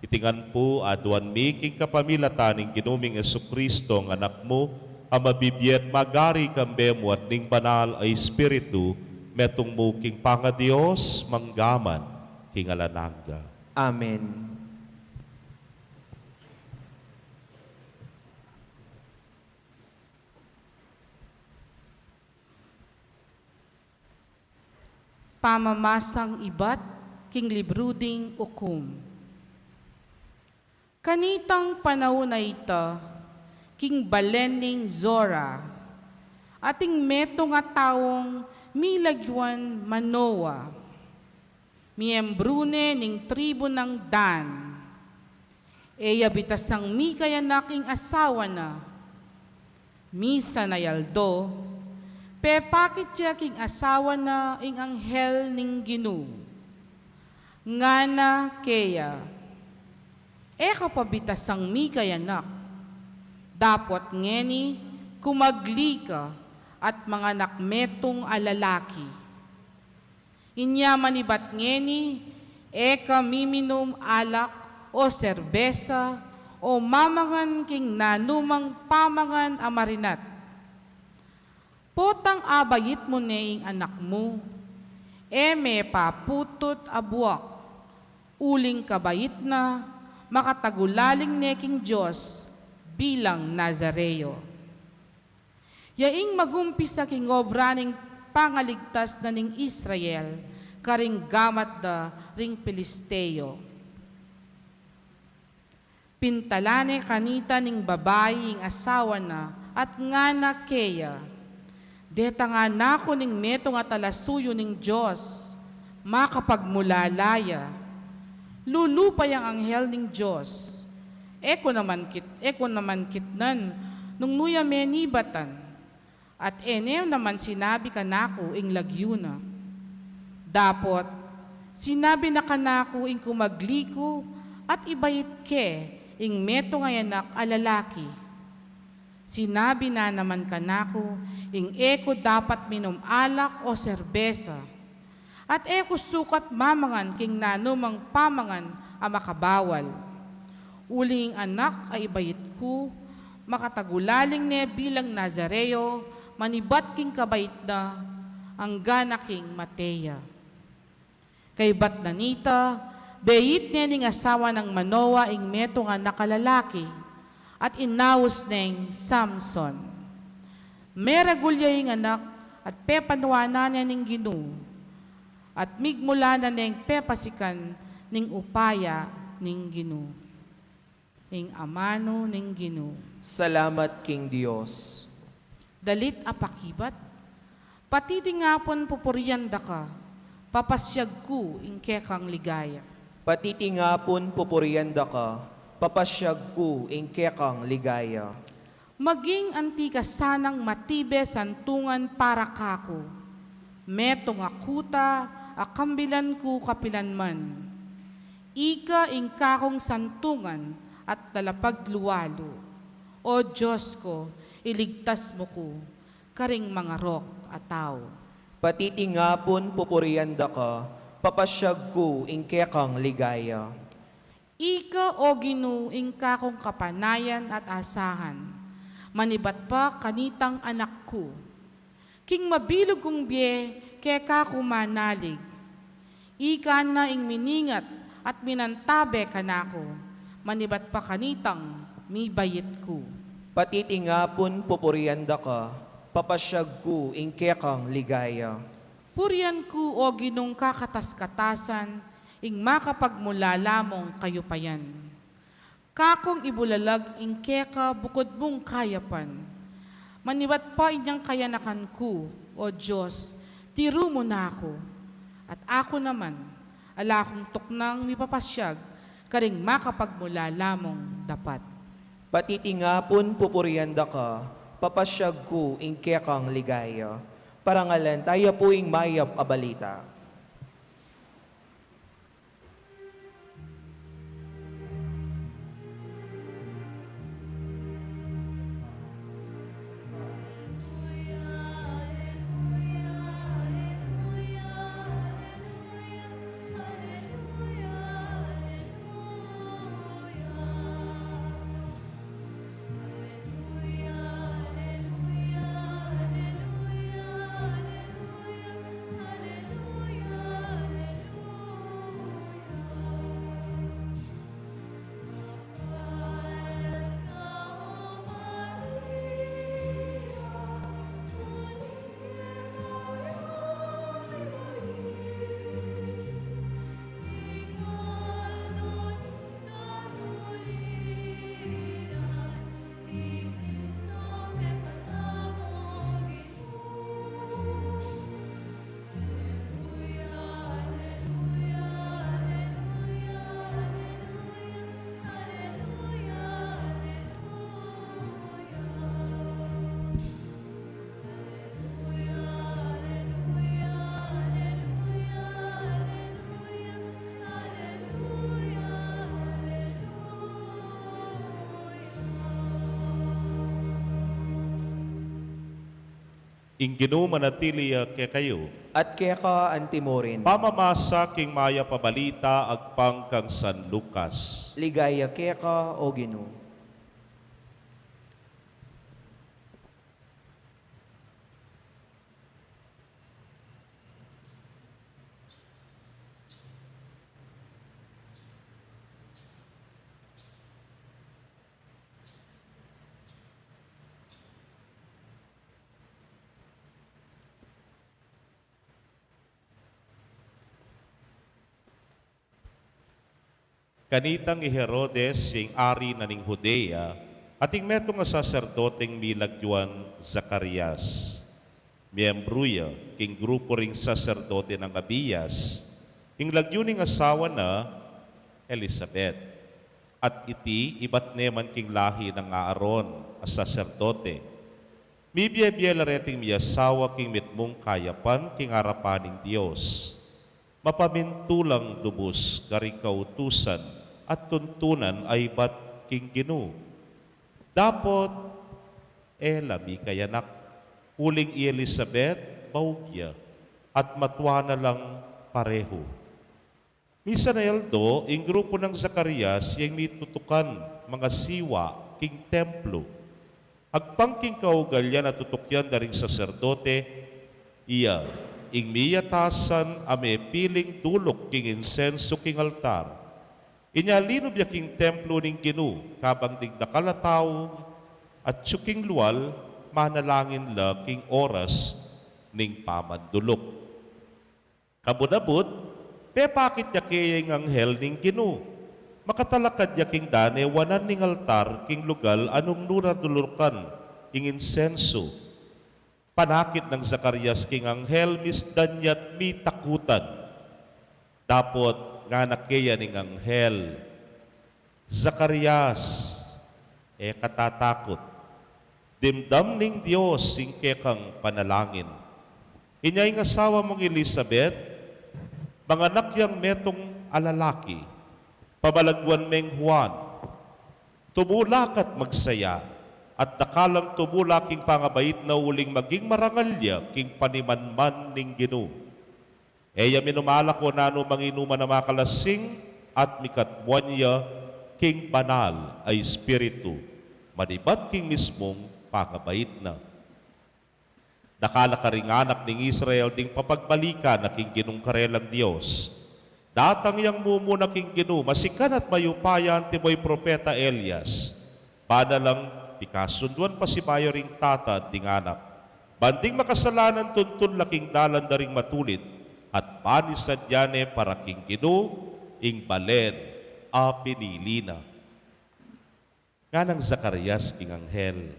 Iti ngan pu aduan mi king kapamilatan ning Ginu ming Jesucristo, a Anak mu, a mabibie at magari kambe mu at ning Banal a Espiritu, metung mu king pangaDios, mangga man king alang angga. Amen. Pamamasang ibat king libru ding Ukum. Kanitang panaun a ita, king balen ning Zora, ating metung a taung milagyuan Manoa, miyembru ne ning tribu nang Dan. E ya bitasang mikayanak ing asawa na. Misan a aldo, pepakit ya king asawa na ing anghel ning Ginu. Ngana keya, "E ka pa bitasang mikayanak. Dapot ngeni kumagli ka at manganak metung a lalaki." Inya manibat ngeni, e ka miminum alak o serbesa, o mamangan king nanumang pamangan a marinat. Potang abait mu ne ing anak mu, e me paputut a buak, uling kabait na, makatagulaling ne king Dios bilang Nazareo. Ya ing magumpisa king obra ning pangaligtas na ning Israel, karing gamat da ring Filisteo. Pintalan ne kanita ning babai ing asawa na, at ngana keya, "Deta nga naku ning metung a talasuyu ning Dios, makapagmulala ya." Lulupa yang anghel ning Dios. E ku naman kit-, e ku naman kitnan nung nu ya menibatan, at e ne naman sinabi kanaku ing lagyu na. Dapot, sinabi na kanaku ing kumagli ku at ibait ke ing metung a anak a lalaki. Sinabi na naman kanaku ing e ku dapat minum alak o serbesa, at e ku sukat mamangan king nanumang pamangan a makabawal. Uling ing anak a ibait ku, makatagulaling ne bilang Nazareo, manibat king kabait na, angga na king mate ya. Kaybat na nita, beit ne ning asawa nang Manoa ing metung a anak a lalaki, at inaus neng Samson. Meragul ya ing anak, at pepanuanan ne ning Ginu, at migmula na neng pepasikan ning upaya ning Ginu. Ing amanu ning Ginu. Salamat king Dios. Dalit a pakibat. Patitingapun pupurian da ka, papasyag ku ing kekang ligaya. Patitingapun pupurian da ka, papasyag ku ing kekang ligaya. Maging anti ka sanang matibe santungan para kaku, metung a kuta a kambilan ku kapilanman. Ika ing kakung santungan at talapagluwalu. O Dios ku, iligtas mu ku karing mangarok a tau. Patitingapun pupurian da ka, papasyag ku ing kekang ligaya. Ika, O Ginu, ing kakung kapanayan at asahan, manibat pa kanitang anak ku. King mabilug kung bie, keka ku manalig. Ika na ing miningat at minantabe kanaku, manibat pa kanitang mibait ku. Patitingapun pupurian da ka, papasyag ku ing kekang ligaya. Purian ku, O Ginung kakatas-katasan, ing makapagmulala mung kayupayan. Kakung ibulalag ing keka bukud mung kayapan. Manibat pa inyang kayanakan ku, O Dios, tiru mu na ku, at aku naman, ala kung tuknang mipapasyag karing makapagmulala mung dapat. Patitingapun pupurian da ka, Papasyag ku ing kekang ligaya. Parangalan ta ya pu ing mayap a balita. Ing Ginu manatili ya kekayu. At keka antimurin. Pamamasa king mayap a balita agpang kang San Lucas. Ligaya keka, O Ginu. Kanitang i Herodes ing ari na ning Judea, ating metung a saserdoteng milagyuan Zacarias. Miyembru ya king grupu ring saserdote nang Abias, ing lagyu ning asawa na Elisabet. At iti ibat ne man king lahi nang Aaron a saserdote. Mibie-bie la reting miyasawa king mitmung kayapan king arapan ning Dios. Mapamintulang lubus karing kautusan at tuntunan a ibat king Ginu. Dapot e la mikayanak, uling i Elisabet baug ya, at matua na lang parehu. Misan a aldo, ing grupu nang Zacarias ya ing mitutukan mangasiwa king templo. Agpang king kaugalian a tutukyan da ring saserdote, iya ing miyatasan a mepiling duluk king insensu king altar. Inya linub ya king templo ning Ginu, kabang ding dakal a tau atyu king lual, manalangin la king oras ning pamanduluk. Kabud-abud, pepakit ya keya ing anghel ning Ginu. Makatalakad ya king dane wanan ning altar king lugal a nung nu ra dulukan ing insensu. Panakit nang Zacarias king anghel, misdan ya't mitakutan. Dapot ngana keya ning anghel, Zacarias, e ka tatakut. Dimdam ning Dios ing kekang panalangin. Inya ing asawa mung Elisabet, manganak yang metung a lalaki, pamalaguan meng Juan. Tumula ka't magsaya, at dakal lang tumula king pangabait na uling maging marangal ya king panimanman ning Ginu. E ya minumala ko nanu mang inuman a makalasing, at mikatmuan ya king banal a espiritu, manibat king mismung pangabait na. Dakal a karing anak ning Israel ding papagbalikan na king Ginung karelang Dios. Datang yang mumuna king Ginu, masikan at mayupaya antimo ing propeta Elias. Bana lang pikasunduan pasibayu ring tata at ding anak, ban ding makasalanan tuntun la king dalan da ring matulid, at ban isadya ne para king Ginu ing balen a pinili na. Nganang Zacarias king anghel,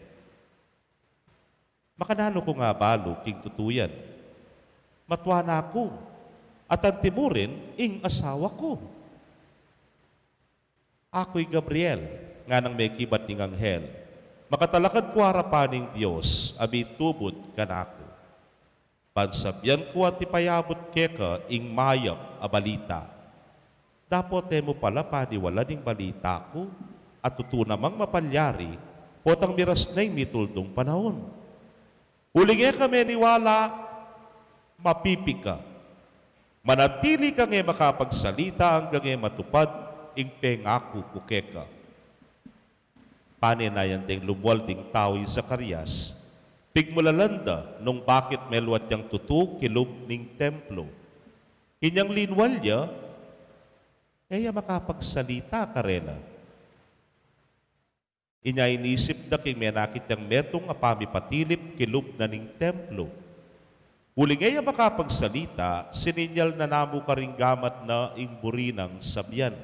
Makananu kung abalu king tutu yan? Matua na ku, at antimurin ing asawa ku. Aku i Gabriel, nganang mekibat ning anghel. Makatalakad ku arapan ning Dios a mitubud kanaku, ban sabian ku at ipayabut keka ing mayap a balita. Dapot e mu pala paniwalan ing balita ku, a tutu namang mapalyari, potang miras na ing mituldung panaun. Uling e ka meniwala, mapipi ka. Manatili kang e makapagsalita anggang e matupad ing pengaku ku keka. Pane na yan deng lumual ding tau i Zacarias, pigmulalan da nung bakit meluat yang tutu kilub ning templo. Inyang linual ya, e ya makapagsalita karela. Inya inisip da king menakit yang metung a pamipatilip kilub na ning templo. Uling e ya makapagsalita, sininyal na namu karing gamat na ing buri nang sabian.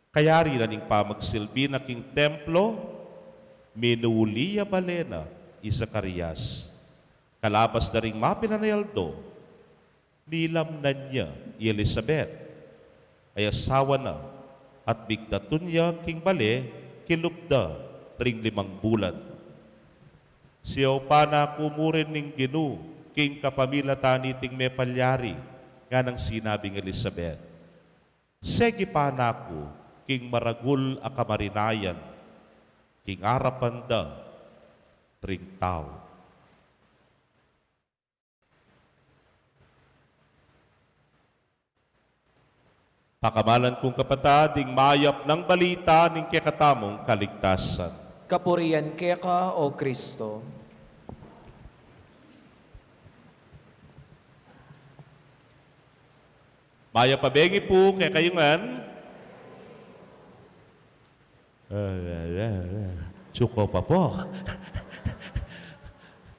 Kayari na ning pamagsilbi na king templo, minuli ya bale na i Zacarias. Kalabas da ring mapilan a aldo, nilamnan ya i Elisabet, a asawa na, at bigtatun ya king bale kilub da ring limang bulan. Siaupan na ku murin ning Ginu king kapamilatan niting mepalyari, nganang sinabing Elisabet. Segipan na ku king maragul a kamarinayan king arapan da ring tau. Pakamalan kung kapatad, ing mayap nang balita ning kekatamung kaligtasan. Kapurian keka, O Kristo. Mayap a bengi pu kekayu ngan. Suko pa pu.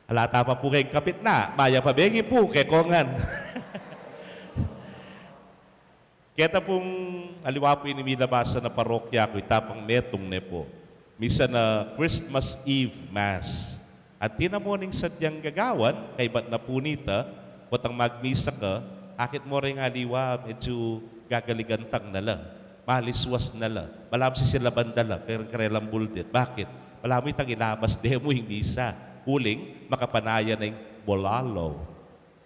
Ala ta pa pu keng kapitna, mayap a bengi pu keko ngan. Keta pung aliwa pu ini milabasan a parokya ku, ita pang metung ne pu. Misa na Christmas Eve Mass. At tina mu ning sadyang gagawan, kaybat na pu nita, potang magmisa ka, akit mu ring aliwa, medyu gagaligan tang na la, maliswas na la, balamu sisilaban da la kareng karelang buldit. Bakit? Balamu itang ilabas de mu ing misa, uling makapanayan na ing bulalo,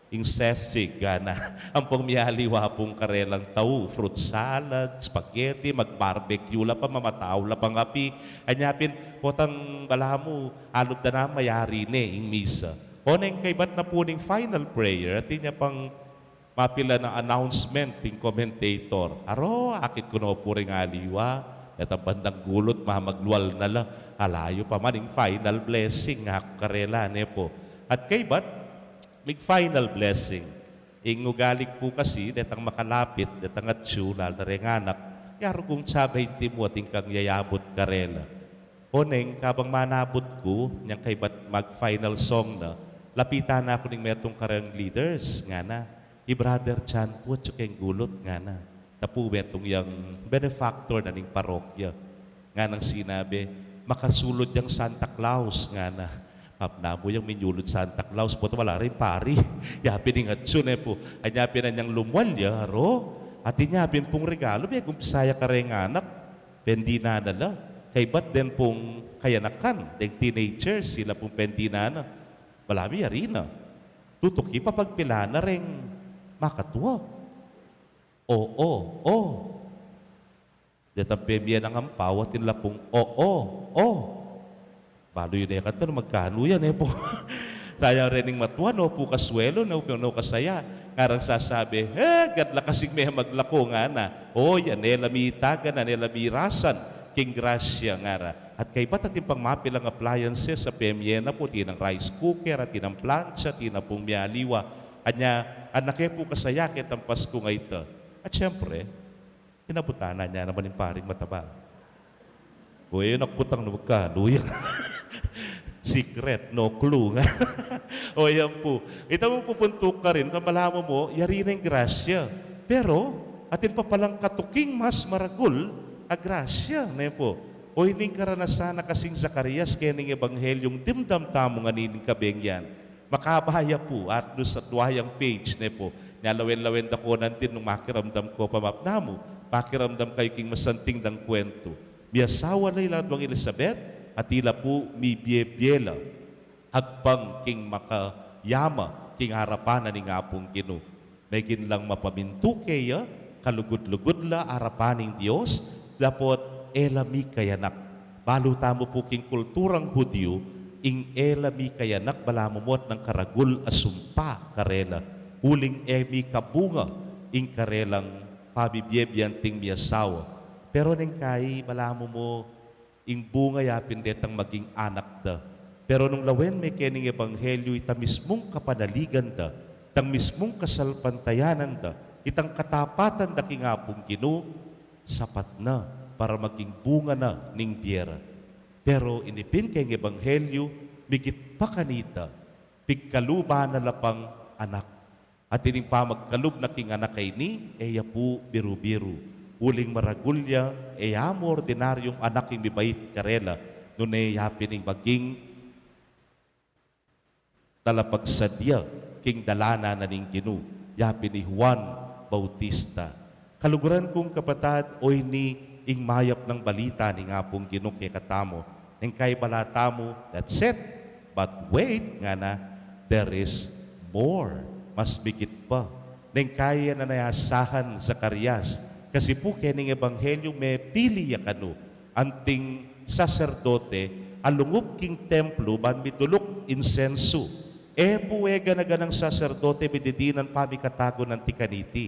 ing sisig, ngana. Ampong mialiwa pung karelang tau, fruit salad, spaghetti, mag-barbecue la pa, mamatau la pang api. Anya pin, potang balamu, alub da na mayari ne ing misa. Oneng kaybat na pu ning final prayer, atin ya pang mapilan a announcement ing commentator. Aro, akit ku no pu ring aliwa, detang bandang gulut, mamaglual na la. Ala yu pa man ing final blessing, aku karela ne pu. At kaybat, ing final blessing, ing ugali ku pu kasi, detang makalapit, detang atyu, lalu na reng anak, yarugung tsabe ing timu at ing kang yayabut karela. Oneng, kabang manabut ku, nyang kaybat mag-final song na, lapitan na ku ning metung kareng leaders, ngana. I Brother John pu atyu keng gulut, ngana. Ita pu metung yang benefactor na ning parokya. Nganang sinabi, makasulud yang Santa Claus, ngana. Mapnamu yang minyulud Santa Claus, potang ala reng pari. Ya pin ing atyu ne pu. Anya pin anyang lumual ya, aro. Atin ya pin pung regalu, megumpisa ya kareng anak. Pendinan na la. Kaybat den pung kayanakan, deng teenagers, sila pung pendinan na. Balamu yari na. Tutuki pa pagpilan na reng makatua. O, o, o. Detang pemie nang ampaw, atin la pung o, o, o. Balu yu ne kanita nung magkanu ya ne pu. Sayang reng matua, no pu kasuelu, no pu, no kasaya. Ngarang sasabi, eh, gatla kasing me maglako, ngana. O, yan, e la mitagan, e la mirasan king grasya, ngara. At kaybat atin pang mapilang appliances a pemie na pu, atin nang rice cooker, atin nang plancha, atin na pung mialiwa. Anya, anak e pu kasaya ketang Pasku a ita. At siyempre, inabutan na nya naman ing paring mataba. O, e, nakputang na magkanu yan. Secret, no clue, nga. O, yan pu. Ita mu, pupuntuk ka rin, balamu mu, yari na ing grasya. Pero, atin pa palang katuking mas maragul a grasya, ne pu. O, ining karanasan na kasing Zacarias kening Ebanghelyung dimdam tamu nganining kabeng yan. Makabaya pu, at dun sa duayang page, ne pu. Nya lawen-lawen da ko nandin nung makiramdam ko pa, mapnamu, makiramdam kayu king masanting dang kwentu. Miasawa la i Laduang Elizabeth, At ila pu mibie-bie la agpang king makayama king arapan na ning Apung Ginu. Megin lang mapamintu keya, kalugud-lugud la arapan ning Dios, dapot e la mikayanak. Balu tamu pu king kulturang Hudyu, ing e la mikayanak balamu mu at nang karagul a sumpa karela, uling e mikabunga ing karelang pabibie-bie anting miasawa. Pero neng kai balamu mu ing bunga ya pin detang maging anak da. Pero nung lawen me kening ebanghelyu itang mismung kapanaligan da, itang mismung kasalpantayanan da, itang katapatan da king Apung Ginu, sapat na para maging bunga na ning bie ra. Pero ini pin keng ebanghelyu, migit pa kanita, pigkaluban na la pang anak. At ining pamagkalub na king anak a ini, e ya pu biru-biru. Uling maragul ya, e ya mu ordinaryung anak ing mibait karela, nune ya pin ing maging talapagsadya king dalanan na ning Ginu, ya pin i Juan Bautista. Kaluguran kung kapatad, o ini ing mayap nang balita ning Apung Ginu kekatamu. Neng kai bala tamu, "That's it. But wait," ngana, "there is more." Mas migit pa. Neng kai e na ne asahan Zacarias, kasi pu kening ebanghelyu mepili ya kanu anting saserdote a lungub king templu ban miduluk insensu. E pu e gana-ganang saserdote mididinan pamikatagun anti kaniti.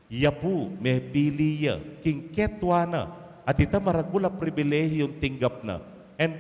Ya pu mepili ya king ketua na, at ita maragul a pribilehiyu ing tinggap na. And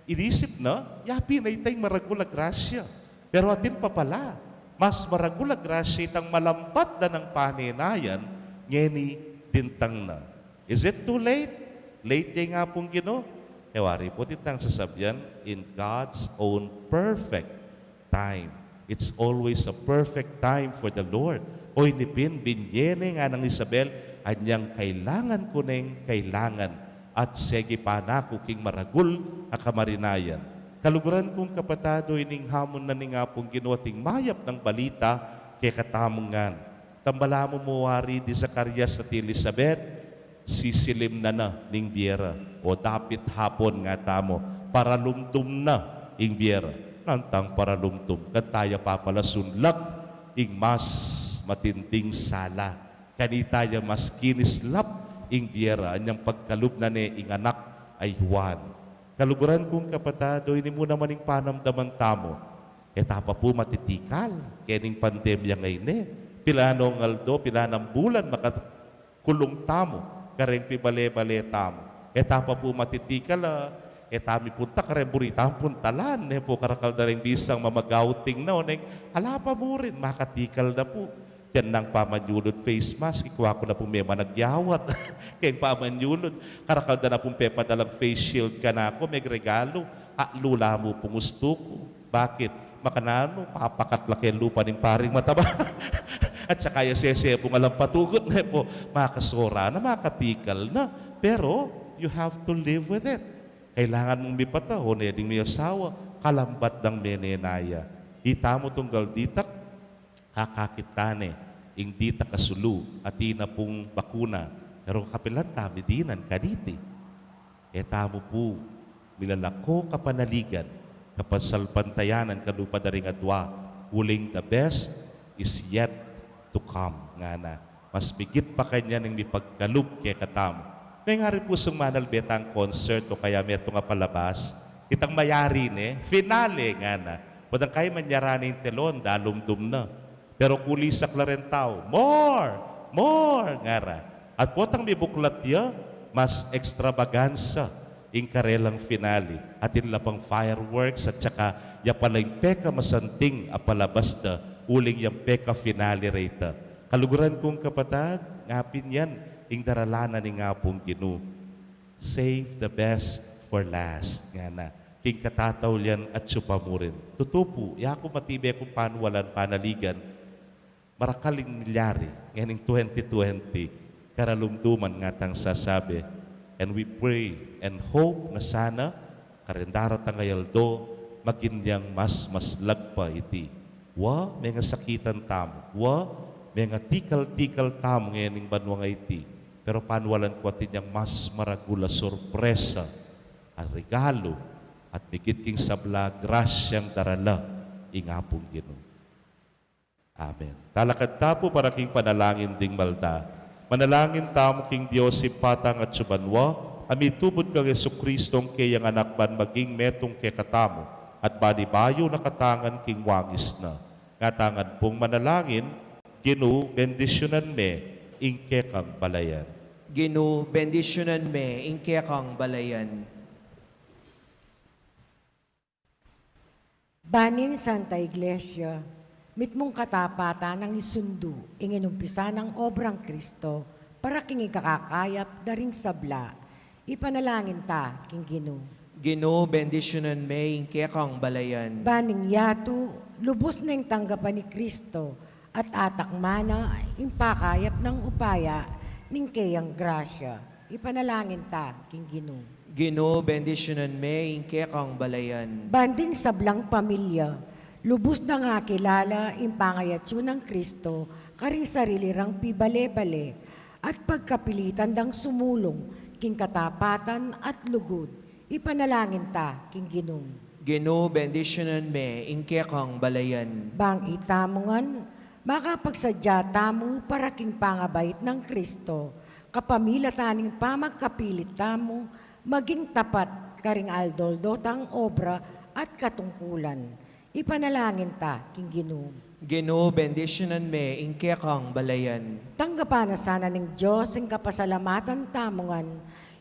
inisip na, ya pin ita ing maragul a grasya. Pero atin pa pala, mas maragul a grasya itang malambat da nang panenayan, ngeni dintang na. Is it too late? Late ya ing Apung Ginu? E wari pu, itang sasabian, in God's own perfect time. It's always a perfect time for the Lord. O ini pin, binye ne nganang Isabel, anyang kailangan ku neng kailangan, at segi pa na ku king maragul a kamarinayan. Kaluguran kung kapatad, o ining hamun na ning Apung Ginu at ing mayap nang balita kekatamu ngan. Tambala mu mu wari di Zacarias at Elizabeth, sisilim na na ning bie ra. O dapit hapon nga tamu, paralumdum na ing bie ra. Nantang paralumdum, kanita ya pa pala sunlag ing mas matinding sala. Kanita ya mas kinislap ing bie ra, anyang pagkalub na ne ing anak a i Juan. Kaluguran kung kapatad, o ini mu naman ing panamdaman tamu. E ta pa pu matitikal kening pandemya ngeni. Pila nong aldo, pila nang bulan makakulung tamu kareng pibale-bale tamu. E ta pa pu matitikal a, e ta mipunta kareng buri tamung puntalan, ne pu, karakal da reng bisang mamag-outing na, o neng ala pa mu rin, makatikal da pu. Yan nang pamanyulud face mask, ikwa ku na pu me managyawat keng pamanyulud. Karakal da na pung pepadalang face shield kanaku, megregalu. Atlu la mu pung ustu ku. Bakit? Makananu, papakat la keng lupa ning paring mataba. At saka ya sesebung alang patugut, ne pu, makasora na, makatikal na. Pero, you have to live with it. Kailangan mung mipata, o ne ding miasawa, kalambat dang menenaya. Ita mu tunggal ditak, akakit ta ne ing ditak a sulu, atin na pung bakuna, pero kapilan ta midinan kaniti? E tamu pu milalako kapanaligan, kapasalpantayanan kalupa da ring adua, uling the best is yet to come, ngana. Mas migit pa kanyan ing mipagkalub kekatamu. Mengari pu sung manalbe tang concert o kaya metung a palabas, itang mayari ne, finale, ngana. Potang kai manyara ne ing telon, dalumdum na. Pero kulisak la reng tau, "More! More!" ngara. At potang mibuklat ya, mas ekstravagansa ing karelang finale. Atin la pang fireworks at saka ya pala ing pekamasanting a palabas da, uling yang peka-finale reta. Kaluguran kung kapatad, ngapin yan ing daralan na ning Apung Ginu. Save the best for last, ngana. King katataulian atyu pa mu rin. Tutu pu, yaku matibe kung panualan, panaligan, marakal ing milyari ngening twenty twenty, karalumduman nga tang sasabi. And we pray and hope na sana kareng daratang a aldo maging yang mas maslag pa iti. Wa, mengasakitan tamu. Wa, mengatikal-tikal tamu ngening banua ngeni. Pero panualan ku atin yang mas maragul a sorpresa, a regalu, At migit king sabla, grasyang darala ing Apung Ginu. Amen. Talakad ta pu para king panalangin ding malda. Manalangin tamu king Dios Ibpa tang atsu banua, a mitubud kang Jesucristo ing keyang Anak ban maging metung kekatamu, at bali bayu na katangan king wangis na. Nga tangan pung manalangin, Ginu, bendisyunan me ing kekang balayan. Ginu, bendisyunan me ing kekang balayan. Ban ning Santa Iglesia, mitmung katapatan nang isundu ing inumpisan nang obrang Kristo para king ikakakayap da ring sabla. Ipanalangin ta king Ginu. Ginu, bendisyunan me ing kekang balayan. Ban ning yatu, lubus neng tanggapan ni Kristo, at atakman na ing pakayap nang upaya ning keyang grasya. Ipanalangin ta king Ginu. Ginu, bendisyunan me ing kekang balayan. Ban ding sablang pamilya, lubus nang akilala ing pangayatsu nang Kristo karing sarili rang pibale-bale, at pagkapilitan dang sumulung king katapatan at lugud. Ipanalangin ta king Ginu. Ginu, bendisyunan me ing kekang balayan. Bang itamu ngan, makapagsadya tamu para king pangabait nang Kristo, kapamilatan ning pamagkapilit tamu maging tapat karing aldo-aldo tang obra at katungkulan. Ipanalangin ta king Ginu. Ginu, bendisyunan me ing kekang balayan. Tanggapan na sana ning Dios ing kapasalamatan tamu ngan,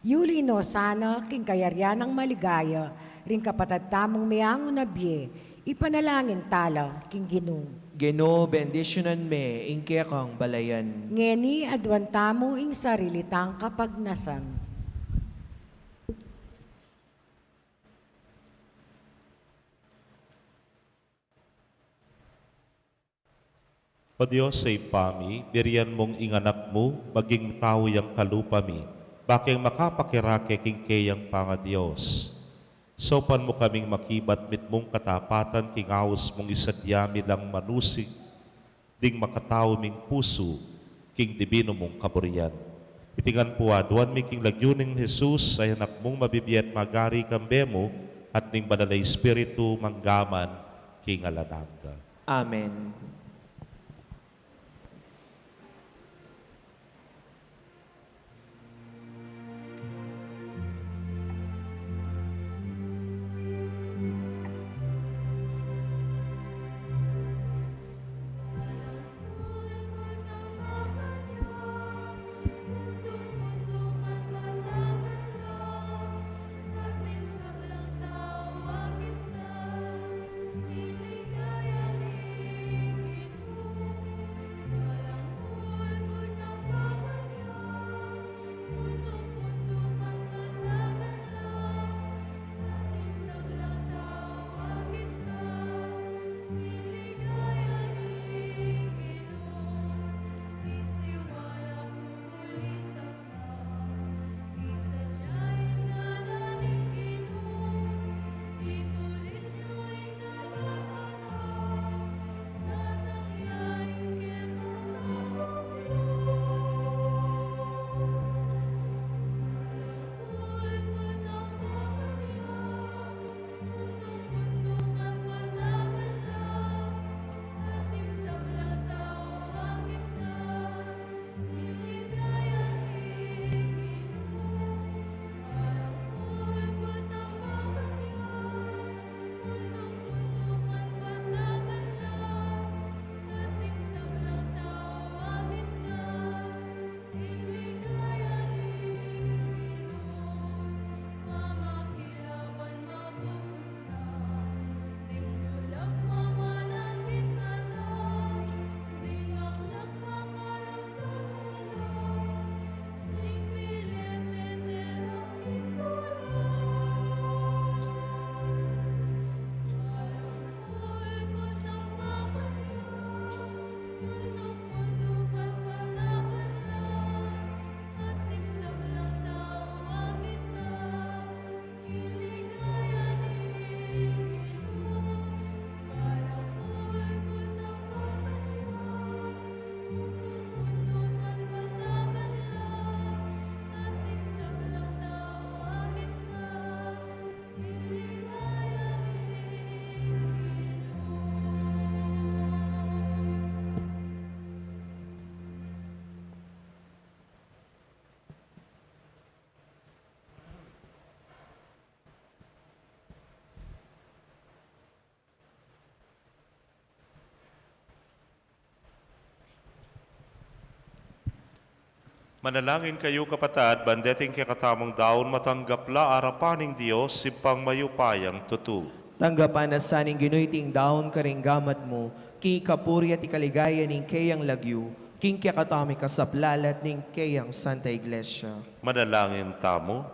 yuli no sana king kayarian nang maligaya ring kapatad tamung meangu na bie. Ipanalangin ta la king Ginu. Ginu, bendisyunan me ing kekang balayan. Ngeni aduan tamu ing sarili tang kapagnasan. O Dios a Ibpa mi, birian mung ing Anak mu maging tau yang kalupa mi, bakeng makapakirake king keyang pangadios. Saupan mu kaming makibat mitmung katapatan king aus mung isadya mi lang manusig ding makatau ming pusu king dibinu mung kaburian. Iti ngan pu aduan mi king lagyu nang Jesus, a Anak mung mabibie at magari kambe mu, at ning Banal a Espiritu, mangga man king alang angga. Amen. Manalangin kayu, kapatad, ban deting kekatamung daun matanggap la arapan ning Dios, Ibpang mayupayang tutu. Tanggapan na sa ning Ginu iting daun karing gamat mu, king ikapuri at ikaligaya ning keyang lagyu, king kekatamung ikasaplalat ning keyang Santa Iglesia. Manalangin tamu.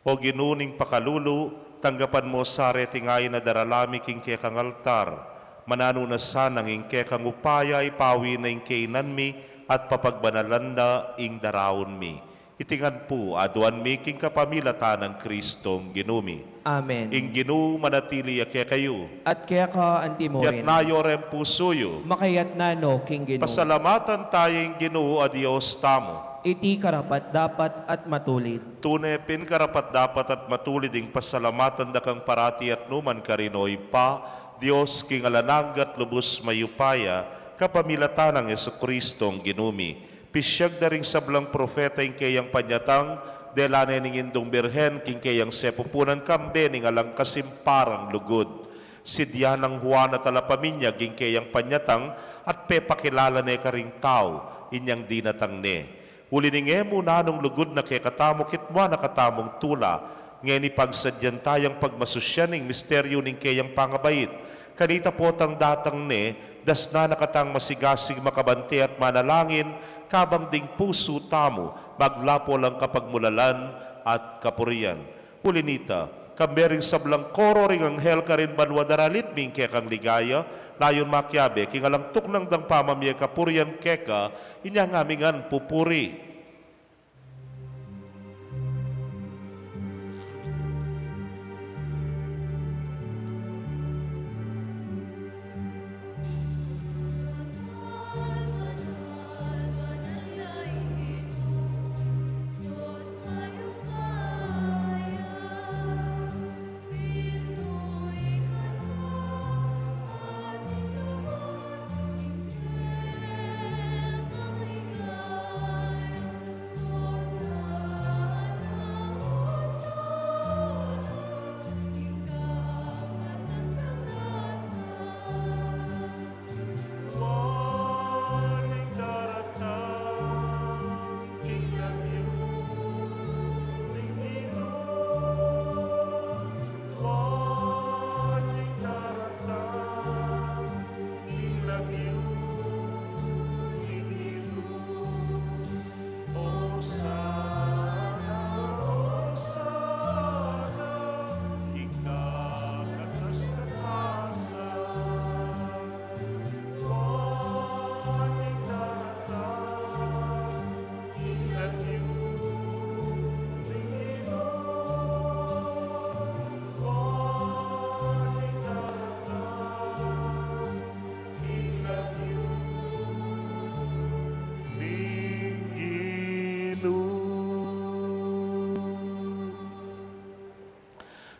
O Ginu ning pakalulu, tanggapan mu sa reting ain a darala mi king kekang altar. Mananu na sanang ing kekang upaya ipawi na ing kainan mi at papagbanalan na ing daraun mi. Iti ngan pu aduan mi king kapamilatan nang Kristong Ginu mi. Amen. Ing Ginu manatili ya kekayu. At keka antimurin. Itas yu reng pusu yu. Makaitas no king Ginu. Pasalamatan taya ing Ginu a Dios tamu. Iti karapat-dapat at matulid. Tune pin karapat-dapat at matulid ing pasalamatan da kang parati at nukarin man, O Ibpa, Dios king alang angga at lubus mayupaya, kapamilatan nang Jesukristong Ginu mi. Pisiag da ring sablang propeta ing keyang panyatang, dela ne ning Indung Birhen king keyang sepupunan kambe ning alang kasimparang lugud. Sidya nang Juan a talapaminyag ing keyang panyatang at pepakilala ne karing tau inyang dinatang ne. Uli ning e mu nanung lugud na kekatamu kitmuan na katamung tula, ngeni pagsadyan tayang pagmasusyan ing misteryu ning keyang pangabait. Kanita potang datang ne, dasnan na katang masigasig makabante at manalangin, kabang ding pusu tamu maglapo lang kapagmulalan at kapurian. Uli nita, kambe ring sablang koro ring anghel karin banua daralit mi ing kekang ligaya, layun makiabe king alang tuknang dang pamamie kapurian keka, inya ngami ngan pupuri.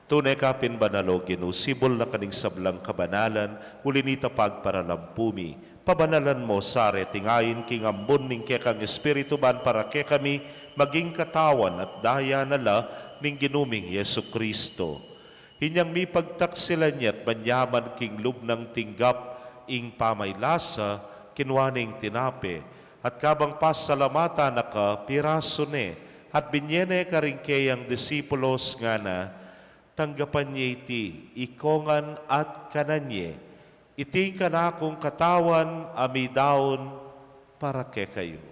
Tune ka pin banal, O Ginu, sibul na ka ning sablang kabanalan, uli nita pagparalampu mi. Pabanalan mu sa reting ain king ambun ning kekang Espiritu ban para kekami maging katawan at daya na la ning Ginu ming Jesucristo. Inyang mipagtaksilan ya't manyaman king lub nang tinggap ing pamaylasa, kinua ne ing tinape, at kabang pasalamatan na ka, pirasu ne, at binye ne karing keyang disipulos ngana, tanggapan ye iti, ikongan at kanan ye, iti ing kanakung katawan a midaun para kekayu.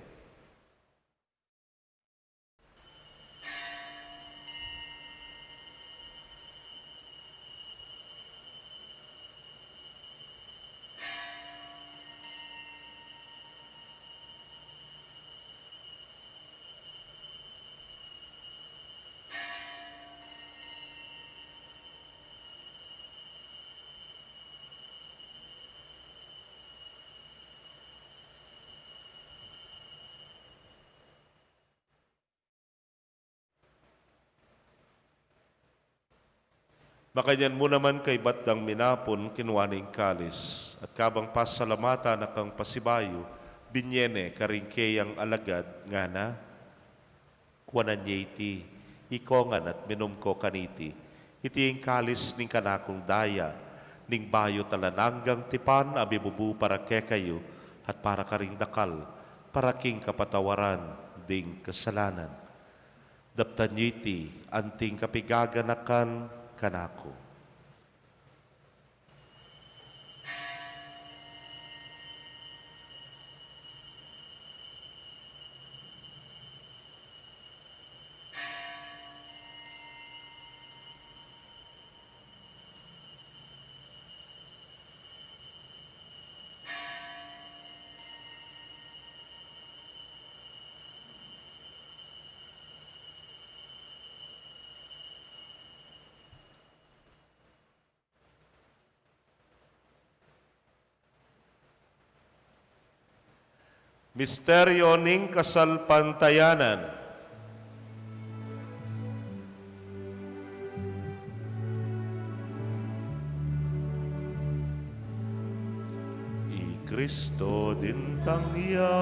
Makanyan mu naman kaybat dang minapun, kinua ne ing kalis, at kabang pasalamatan na kang pasibayu, binye ne karing keyang alagad, ngana, kuanan ye iti, ikongan at minum ko kaniti. Iti ing kalis ning kanakung daya, ning bayu't alang anggang tipan a mibubu para kekayu at para karing dakal, para king kapatawaran ding kasalanan. Daptan yu iti anting kapigaganakan kanaku. Misteryo ning kasalpantayanan. I Kristo dintang ya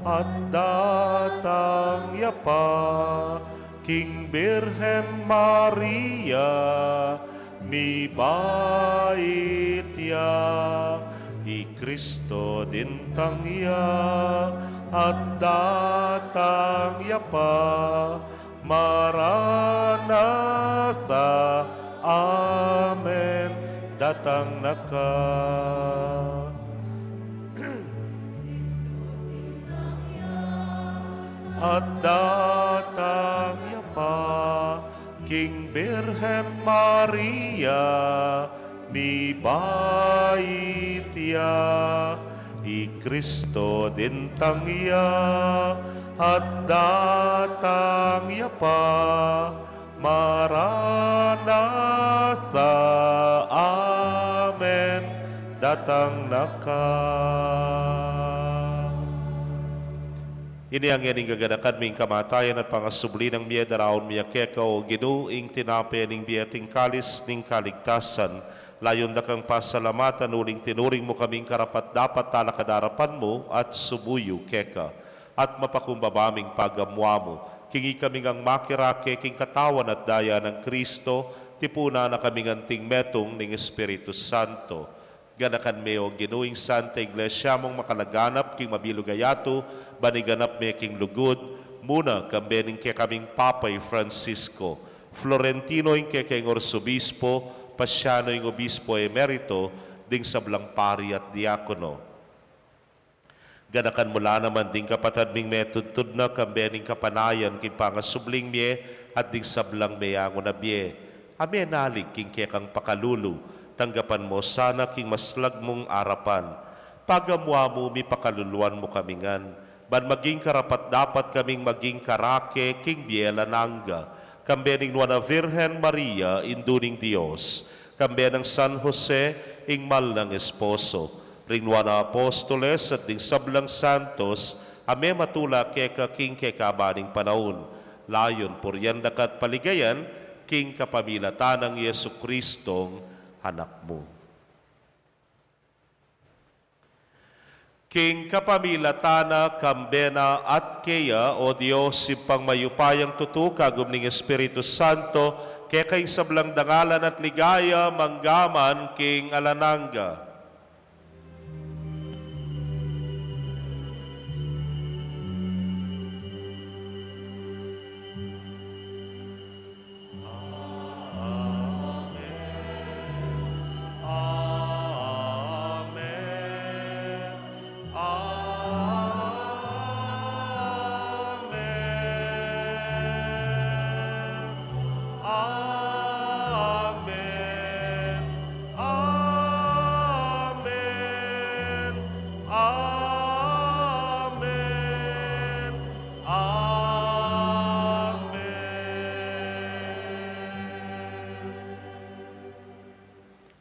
at datang ya pa king Birhen Maria, mibait ya. I Kristo dintang ya at datang ya pa, Maranatha, amen, datang na ka. At datang ya pa king Birhen Maria, mibait ya. I Kristo dintang ya at datang ya pa, Maranatha, amen, datang na ka. Ini ing gaganakan mi ing kamatayan at pangasubli nang mie, daraun mi keka, o Ginu, ing tinape ning bie at ing kalis ning kaligtasan. Layun da kang pasalamatan uling tinuring mu kaming karapat-dapat talakad king arapan mu at sumuyu keka. At mapakumbaba ming pagamuamu king ikami ngang makirake king katawan at daya nang Kristo, tipunan na kaming anting metung ning Espiritu Santo. Ganakan me, o Ginu, ing Santa Iglesia mung makalaganap king mabilug a yatu, ban iganap me king lugud, muna kambe ning kekaming Papa i Francisco, Florentino ing kekeng Arsobispo, Pasiano ing Obispo Emerito, ding sablang pari at diakono. Ganakan mu la naman ding kapatad ming metudtud na kambe ning kapanayan king pangasubling mie at ding sablang meyangu na bie a menalig king kekang pakalulu. Tanggapan mu la sana king maslag mung arapan. Pagamuamu, mipakaluluan mu kami ngan, ban maging karapat-dapat kaming maging karake king bie alang angga, kambe ning Nuan a Virgen Maria, Indu ning Dios, kambe nang San Jose, ing mal nang esposo, ring nuan a apostoles at ding sablang santos a mematula keka king kekaban ning panaun, layun purian da ka at paligayan king kapamilatan nang Jesucristong Anak mu. King kapamilatan na, kambe na, at keya, o Dios, Ibpang mayupayang tutu, kagum ning Espiritu Santo, keka ing sablang dangalan at ligaya, mangga man king alang angga. Amen. Amen. Amen. Amen. Amen. Amen. Amen.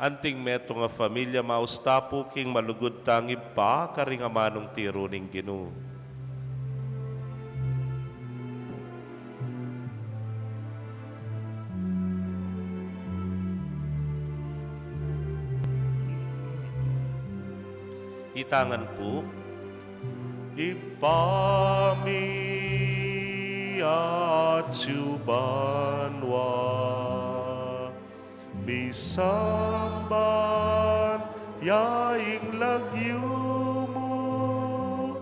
Anting metung a familia, maus ta pu king malugud tang Ibpa karing amanung tiru ning Ginu. Itangan pu. Ibpa mi, atsu banua, misamban ya ing lagyu mu,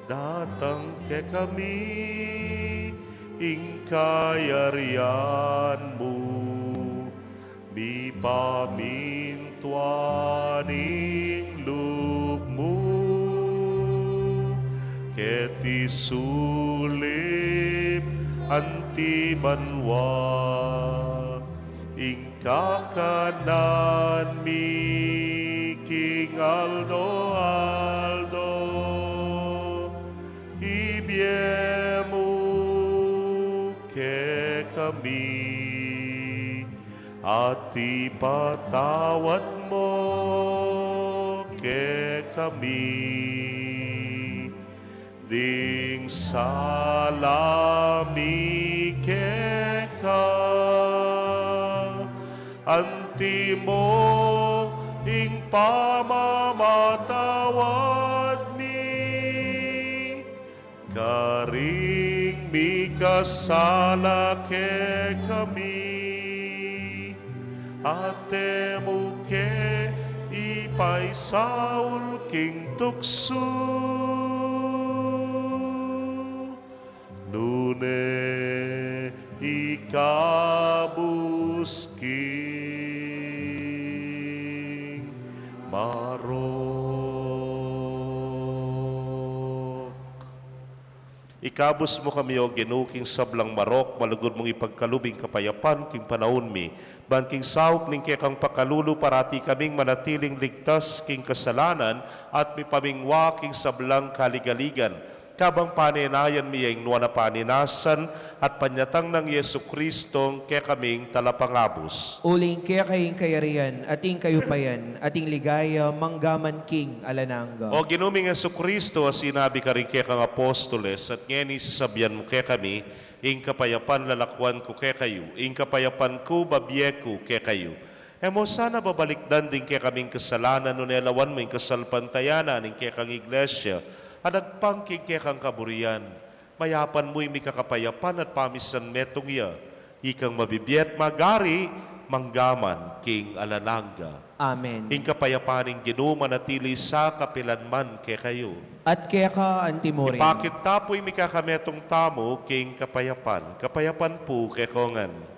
datang kekami ing kayarian mu, mipamintuan ing lub mu keti sulip anti banua. Ing kakanan mi king aldo-aldo ibie mu kekami, at ipatawad mu kekami ding sala mi keka, anti mu ing pamamatawad mi karing mikasala kekami, at e mu ke ipaisaul king tuksu, nune ikabus king marok. Ikabus mu kami, O Ginu, king sablang marok, malugud mung ipagkalub ing kapayapan king panaun mi, ban king saup ning kekang pakalulu parati kaming manatiling ligtas king kasalanan at mipamingwa king sablang kaligaligan. Kabang panenayan mi ya ing nuan a paninasan at panyatang nang Jesucristong kekaming Talapangabus. Uling keka ing kayarian, at ing kayupayan, at ing ligaya, manggaman king alang angga. O Ginu ming Jesucristo, a sinabi karing kekang apostoles, at ngeni sasabian mu kekami, ing kapayapan lalakuan ku kekayu, ing kapayapan ku babie ku kekayu. E mu sana babalikdan ding kekaming kasalanan, nune lawan mu ing kasalpantayanan ning kekang Iglesia a nagpang king kekang kaburian. Mayapan mu ing mikakapayapan at pamisan metung ya, ikang mabibie at magari manggaman king alang angga. Amen. Ing kapayapan ning Ginu manatili sa kapilan man kekayu. At keka antimurin. Ipakit ta pu ing mikakametung tamu king kapayapan. Kapayapan pu kekongan.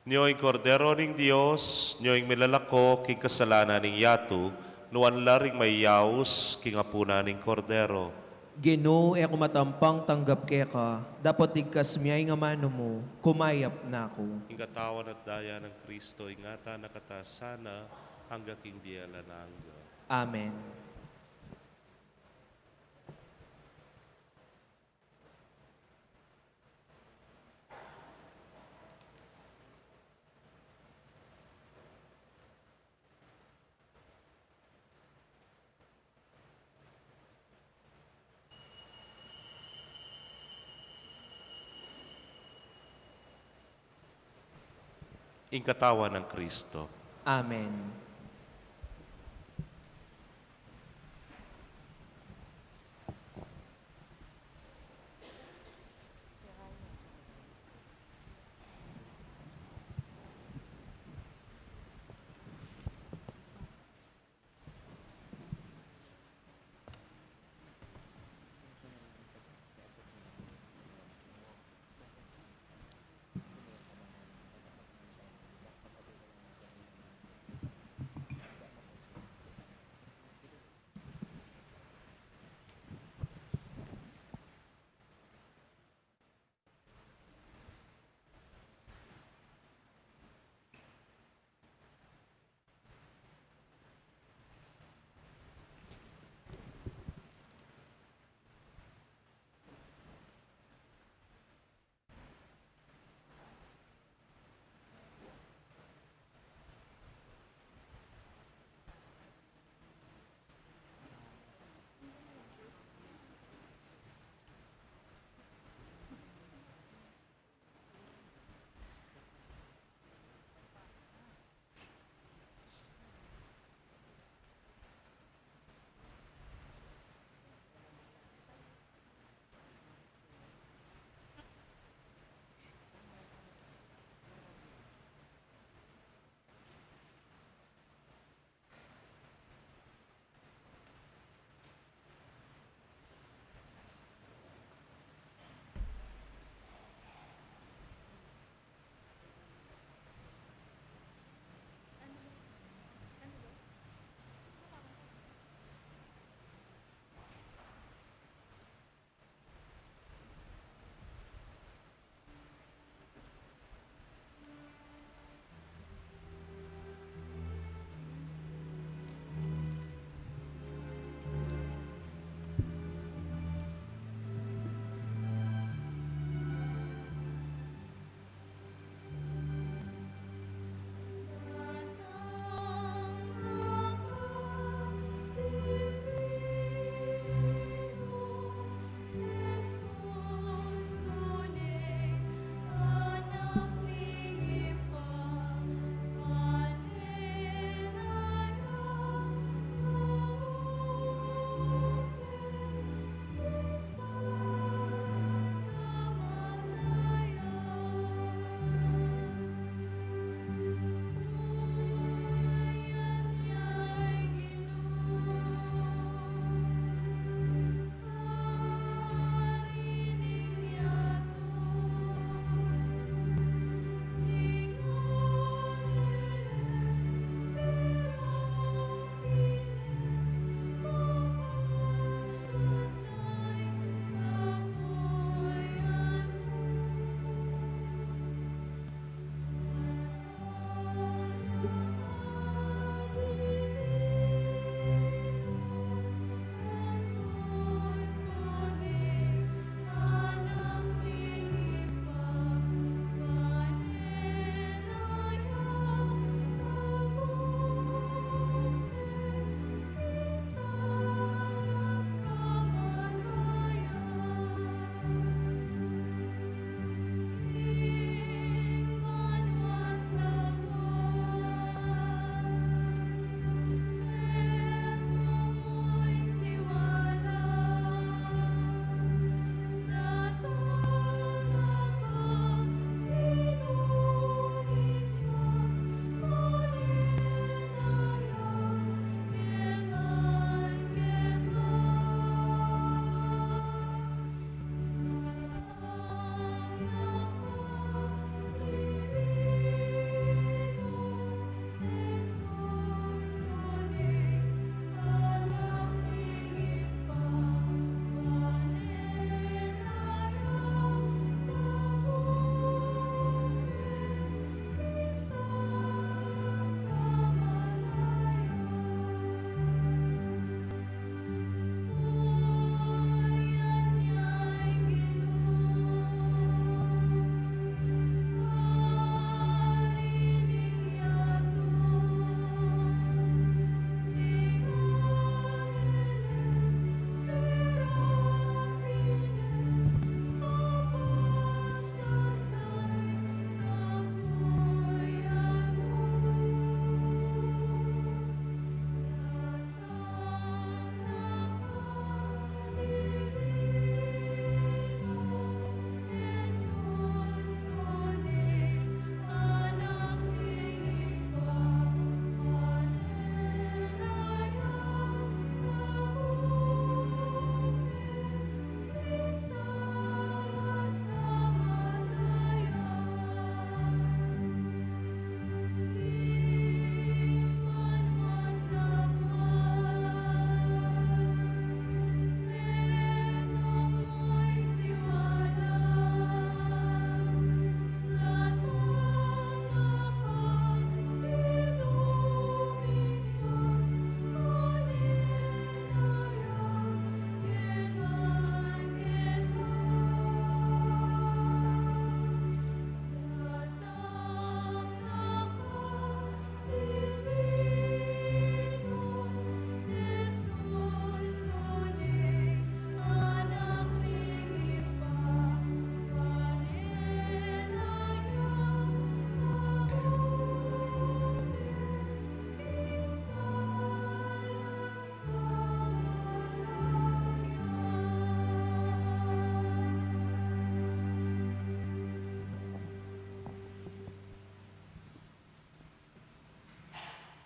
Nyo ing Kordero ning Dios, nyo ing milalako king kasalanan ning yatu, nuan la ring mayaus king apunan ning Kordero. Ginu, e ku matampang tanggap keka, dapot igkas mu ya ing amanu mu, kumayap na ku. Ing katawan at daya nang Kristo, ingatan na kata sana, angga king bie alang angga. Amen. Ing katawan nang Kristo. Amen.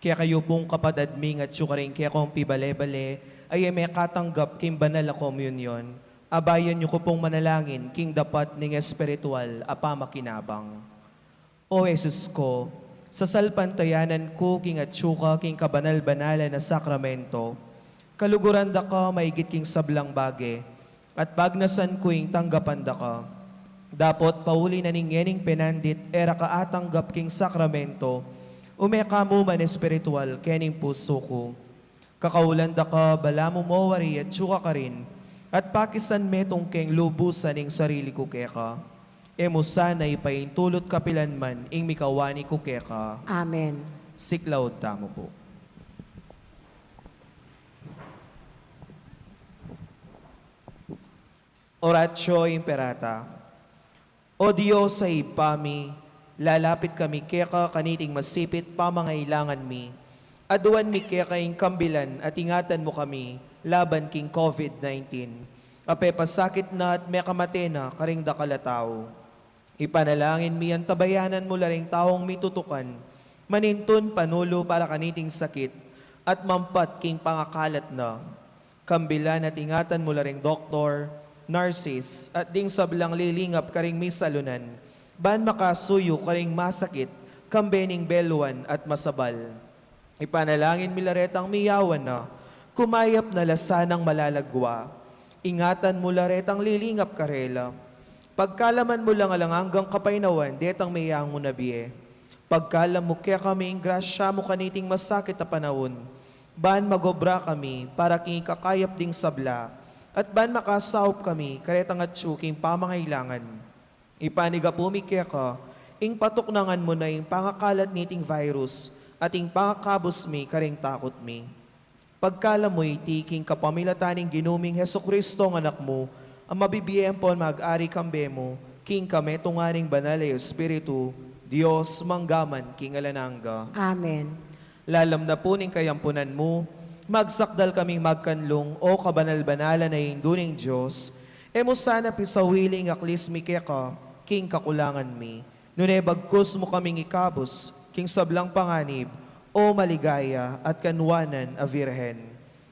Kekayu pung kapatad mi ngan atyu karing kekong pibale-bale a e mekatanggap king banal a komunyon, abayan yu ku pung manalangin king dapat ning espiritual a pamakinabang. O Jesus ku, sasalpantayanan ku king atyu ka king kabanal-banalan a sakramento, kaluguran da ka maigit king sablang bage, at pagnasan ku ing tanggapan da ka. Dapot pauli na ning ngening penandit e ra ka atanggap king sakramento, ume ka mu man espiritual kening pusu ku. Kakaulan da ka, balamu mo wari atyu ka karin, at pakisan metung keng lubusan ing sarili ku keka. E mu sana ipaintulut kapilan man ing mikawani ku keka. Amen. Siklaud tamu pu. Oratio Imperata. O Dios a Ibpa mi, lalapit kami keka kaniting masipit pamangailangan mi. Aduan mi keka ing kambilan at ingatan mu kami laban king COVID nineteen, a pepasakit na at mekamate na karing dakal a tau. Ipanalangin mi antabayanan mu la ring taung mitutukan, manintun panulu para kaniting sakit, at mampat king pangakalat na. Kambilan at ingatan mu la ring doktor, nurses, at ding sablang lilingap karing misalunan, ban makasuyu karing masakit, kambe ning beluan at masabal. Ipanalangin mi la retang miyawan na, kumayap na la sanang malalagwa. Ingatan mu la retang lilingap karela. Pagkalaman mu la alang anggang kapaynawan detang meyangu na bie. Pagkalam mu kekami ing grasya mu kaniting masakit a panaun, ban magobra kami para king ikakayap ding sabla, at ban makasaup kami karetang atyu king pamangailangan. Ipanigapu mi keka ing patuknangan mu na ing pangakalat niting virus at ing pangakabus mi karing takut mi. Pagkalam mu iti king kapamilatan ning Ginu ming Jesucristo a Anak mu, a mabibie ampon mag-ari kambe mu king kametungan ning Banal a Espiritu, Dios, mangga man king alang angga. Amen. Lalam na pu ning kayampunan mu, magsakdal kaming magkanlung, o kabanal-banalan a Indu ning Dios, e mu sana pisawili ing aklis mi keka king kakulangan mi, nune bagkus mu kaming ikabus king sablang panganib, o maligaya at kanwanan a Virgen.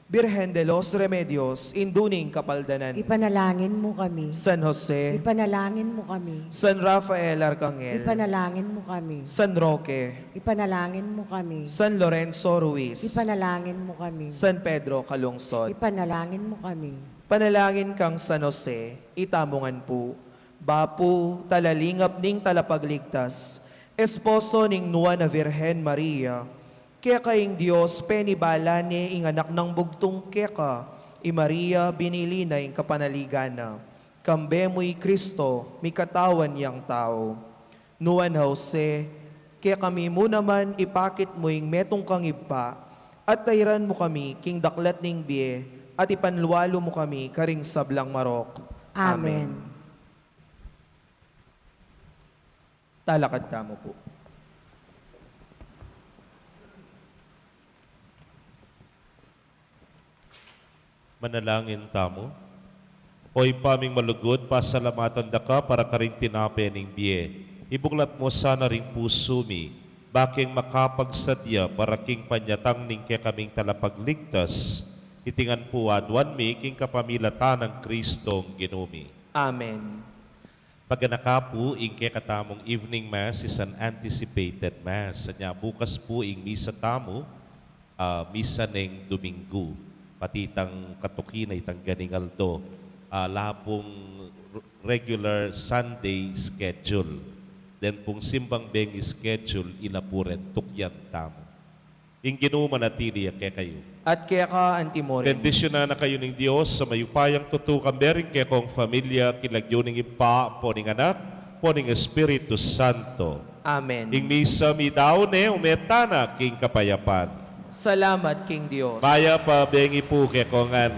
Virgen de los Remedios, Indu ning Kapaldanan. Ipanalangin mu kami. San Jose. Ipanalangin mu kami. San Rafael Arcangel. Ipanalangin mu kami. San Roque. Ipanalangin mu kami. San Lorenzo Ruiz. Ipanalangin mu kami. San Pedro Calungsod. Ipanalangin mu kami. Panalangin kang San Jose, itamu ngan pu. Bapu, talalingap ning Talapagligtas, esposo ning Nuan a Virgen Maria, keka ing Dios penibala ne ing Anak nang Bugtung keka, i Maria binili na ing kapanaligan na. Kambe mu i Cristo, mikatawan yang tau. Nuan a Jose, kekami mu naman ipakit mu ing metung kang ibpa, at tairan mu kami king daklat ning bie, at ipanlualu mu kami karing sablang marok. Amen. Amen. Talakad tamu pu. Manalangin tamu. O Ibpa ming malugud, pasalamatan da ka para karing tinape ning bie. Ibuklat mu sana ring pusu mi, bakeng makapagsadya para king panyatang ning kekaming Talapagligtas. Iti ngan pu aduan mi king kapamilatan nang Kristong Ginu mi. Amen. Paganaka pu ing kekatamung evening mass is an anticipated mass. Anya bukas pu ing misa tamu, ah, misa neng Domingo. Pati itang katuki na itang ganing aldo, ah, ala pung r-, regular Sunday schedule. Den pung simbang bengi schedule, ila pu ren tukyan tamu. Ing Ginu manatili ya kekayu. At keka anti mu rin. Bendisyunan na kayu ning Dios a mayupayang tutu, kambe ring kekong familia, king lagyu ning Ibpa, ampo ning Anak, ampo ning Espiritu Santo. Amen. Ing misa midaun ne, ume tana king kapayapan. Salamat king Dios. Mayap a bengi pu kekongan.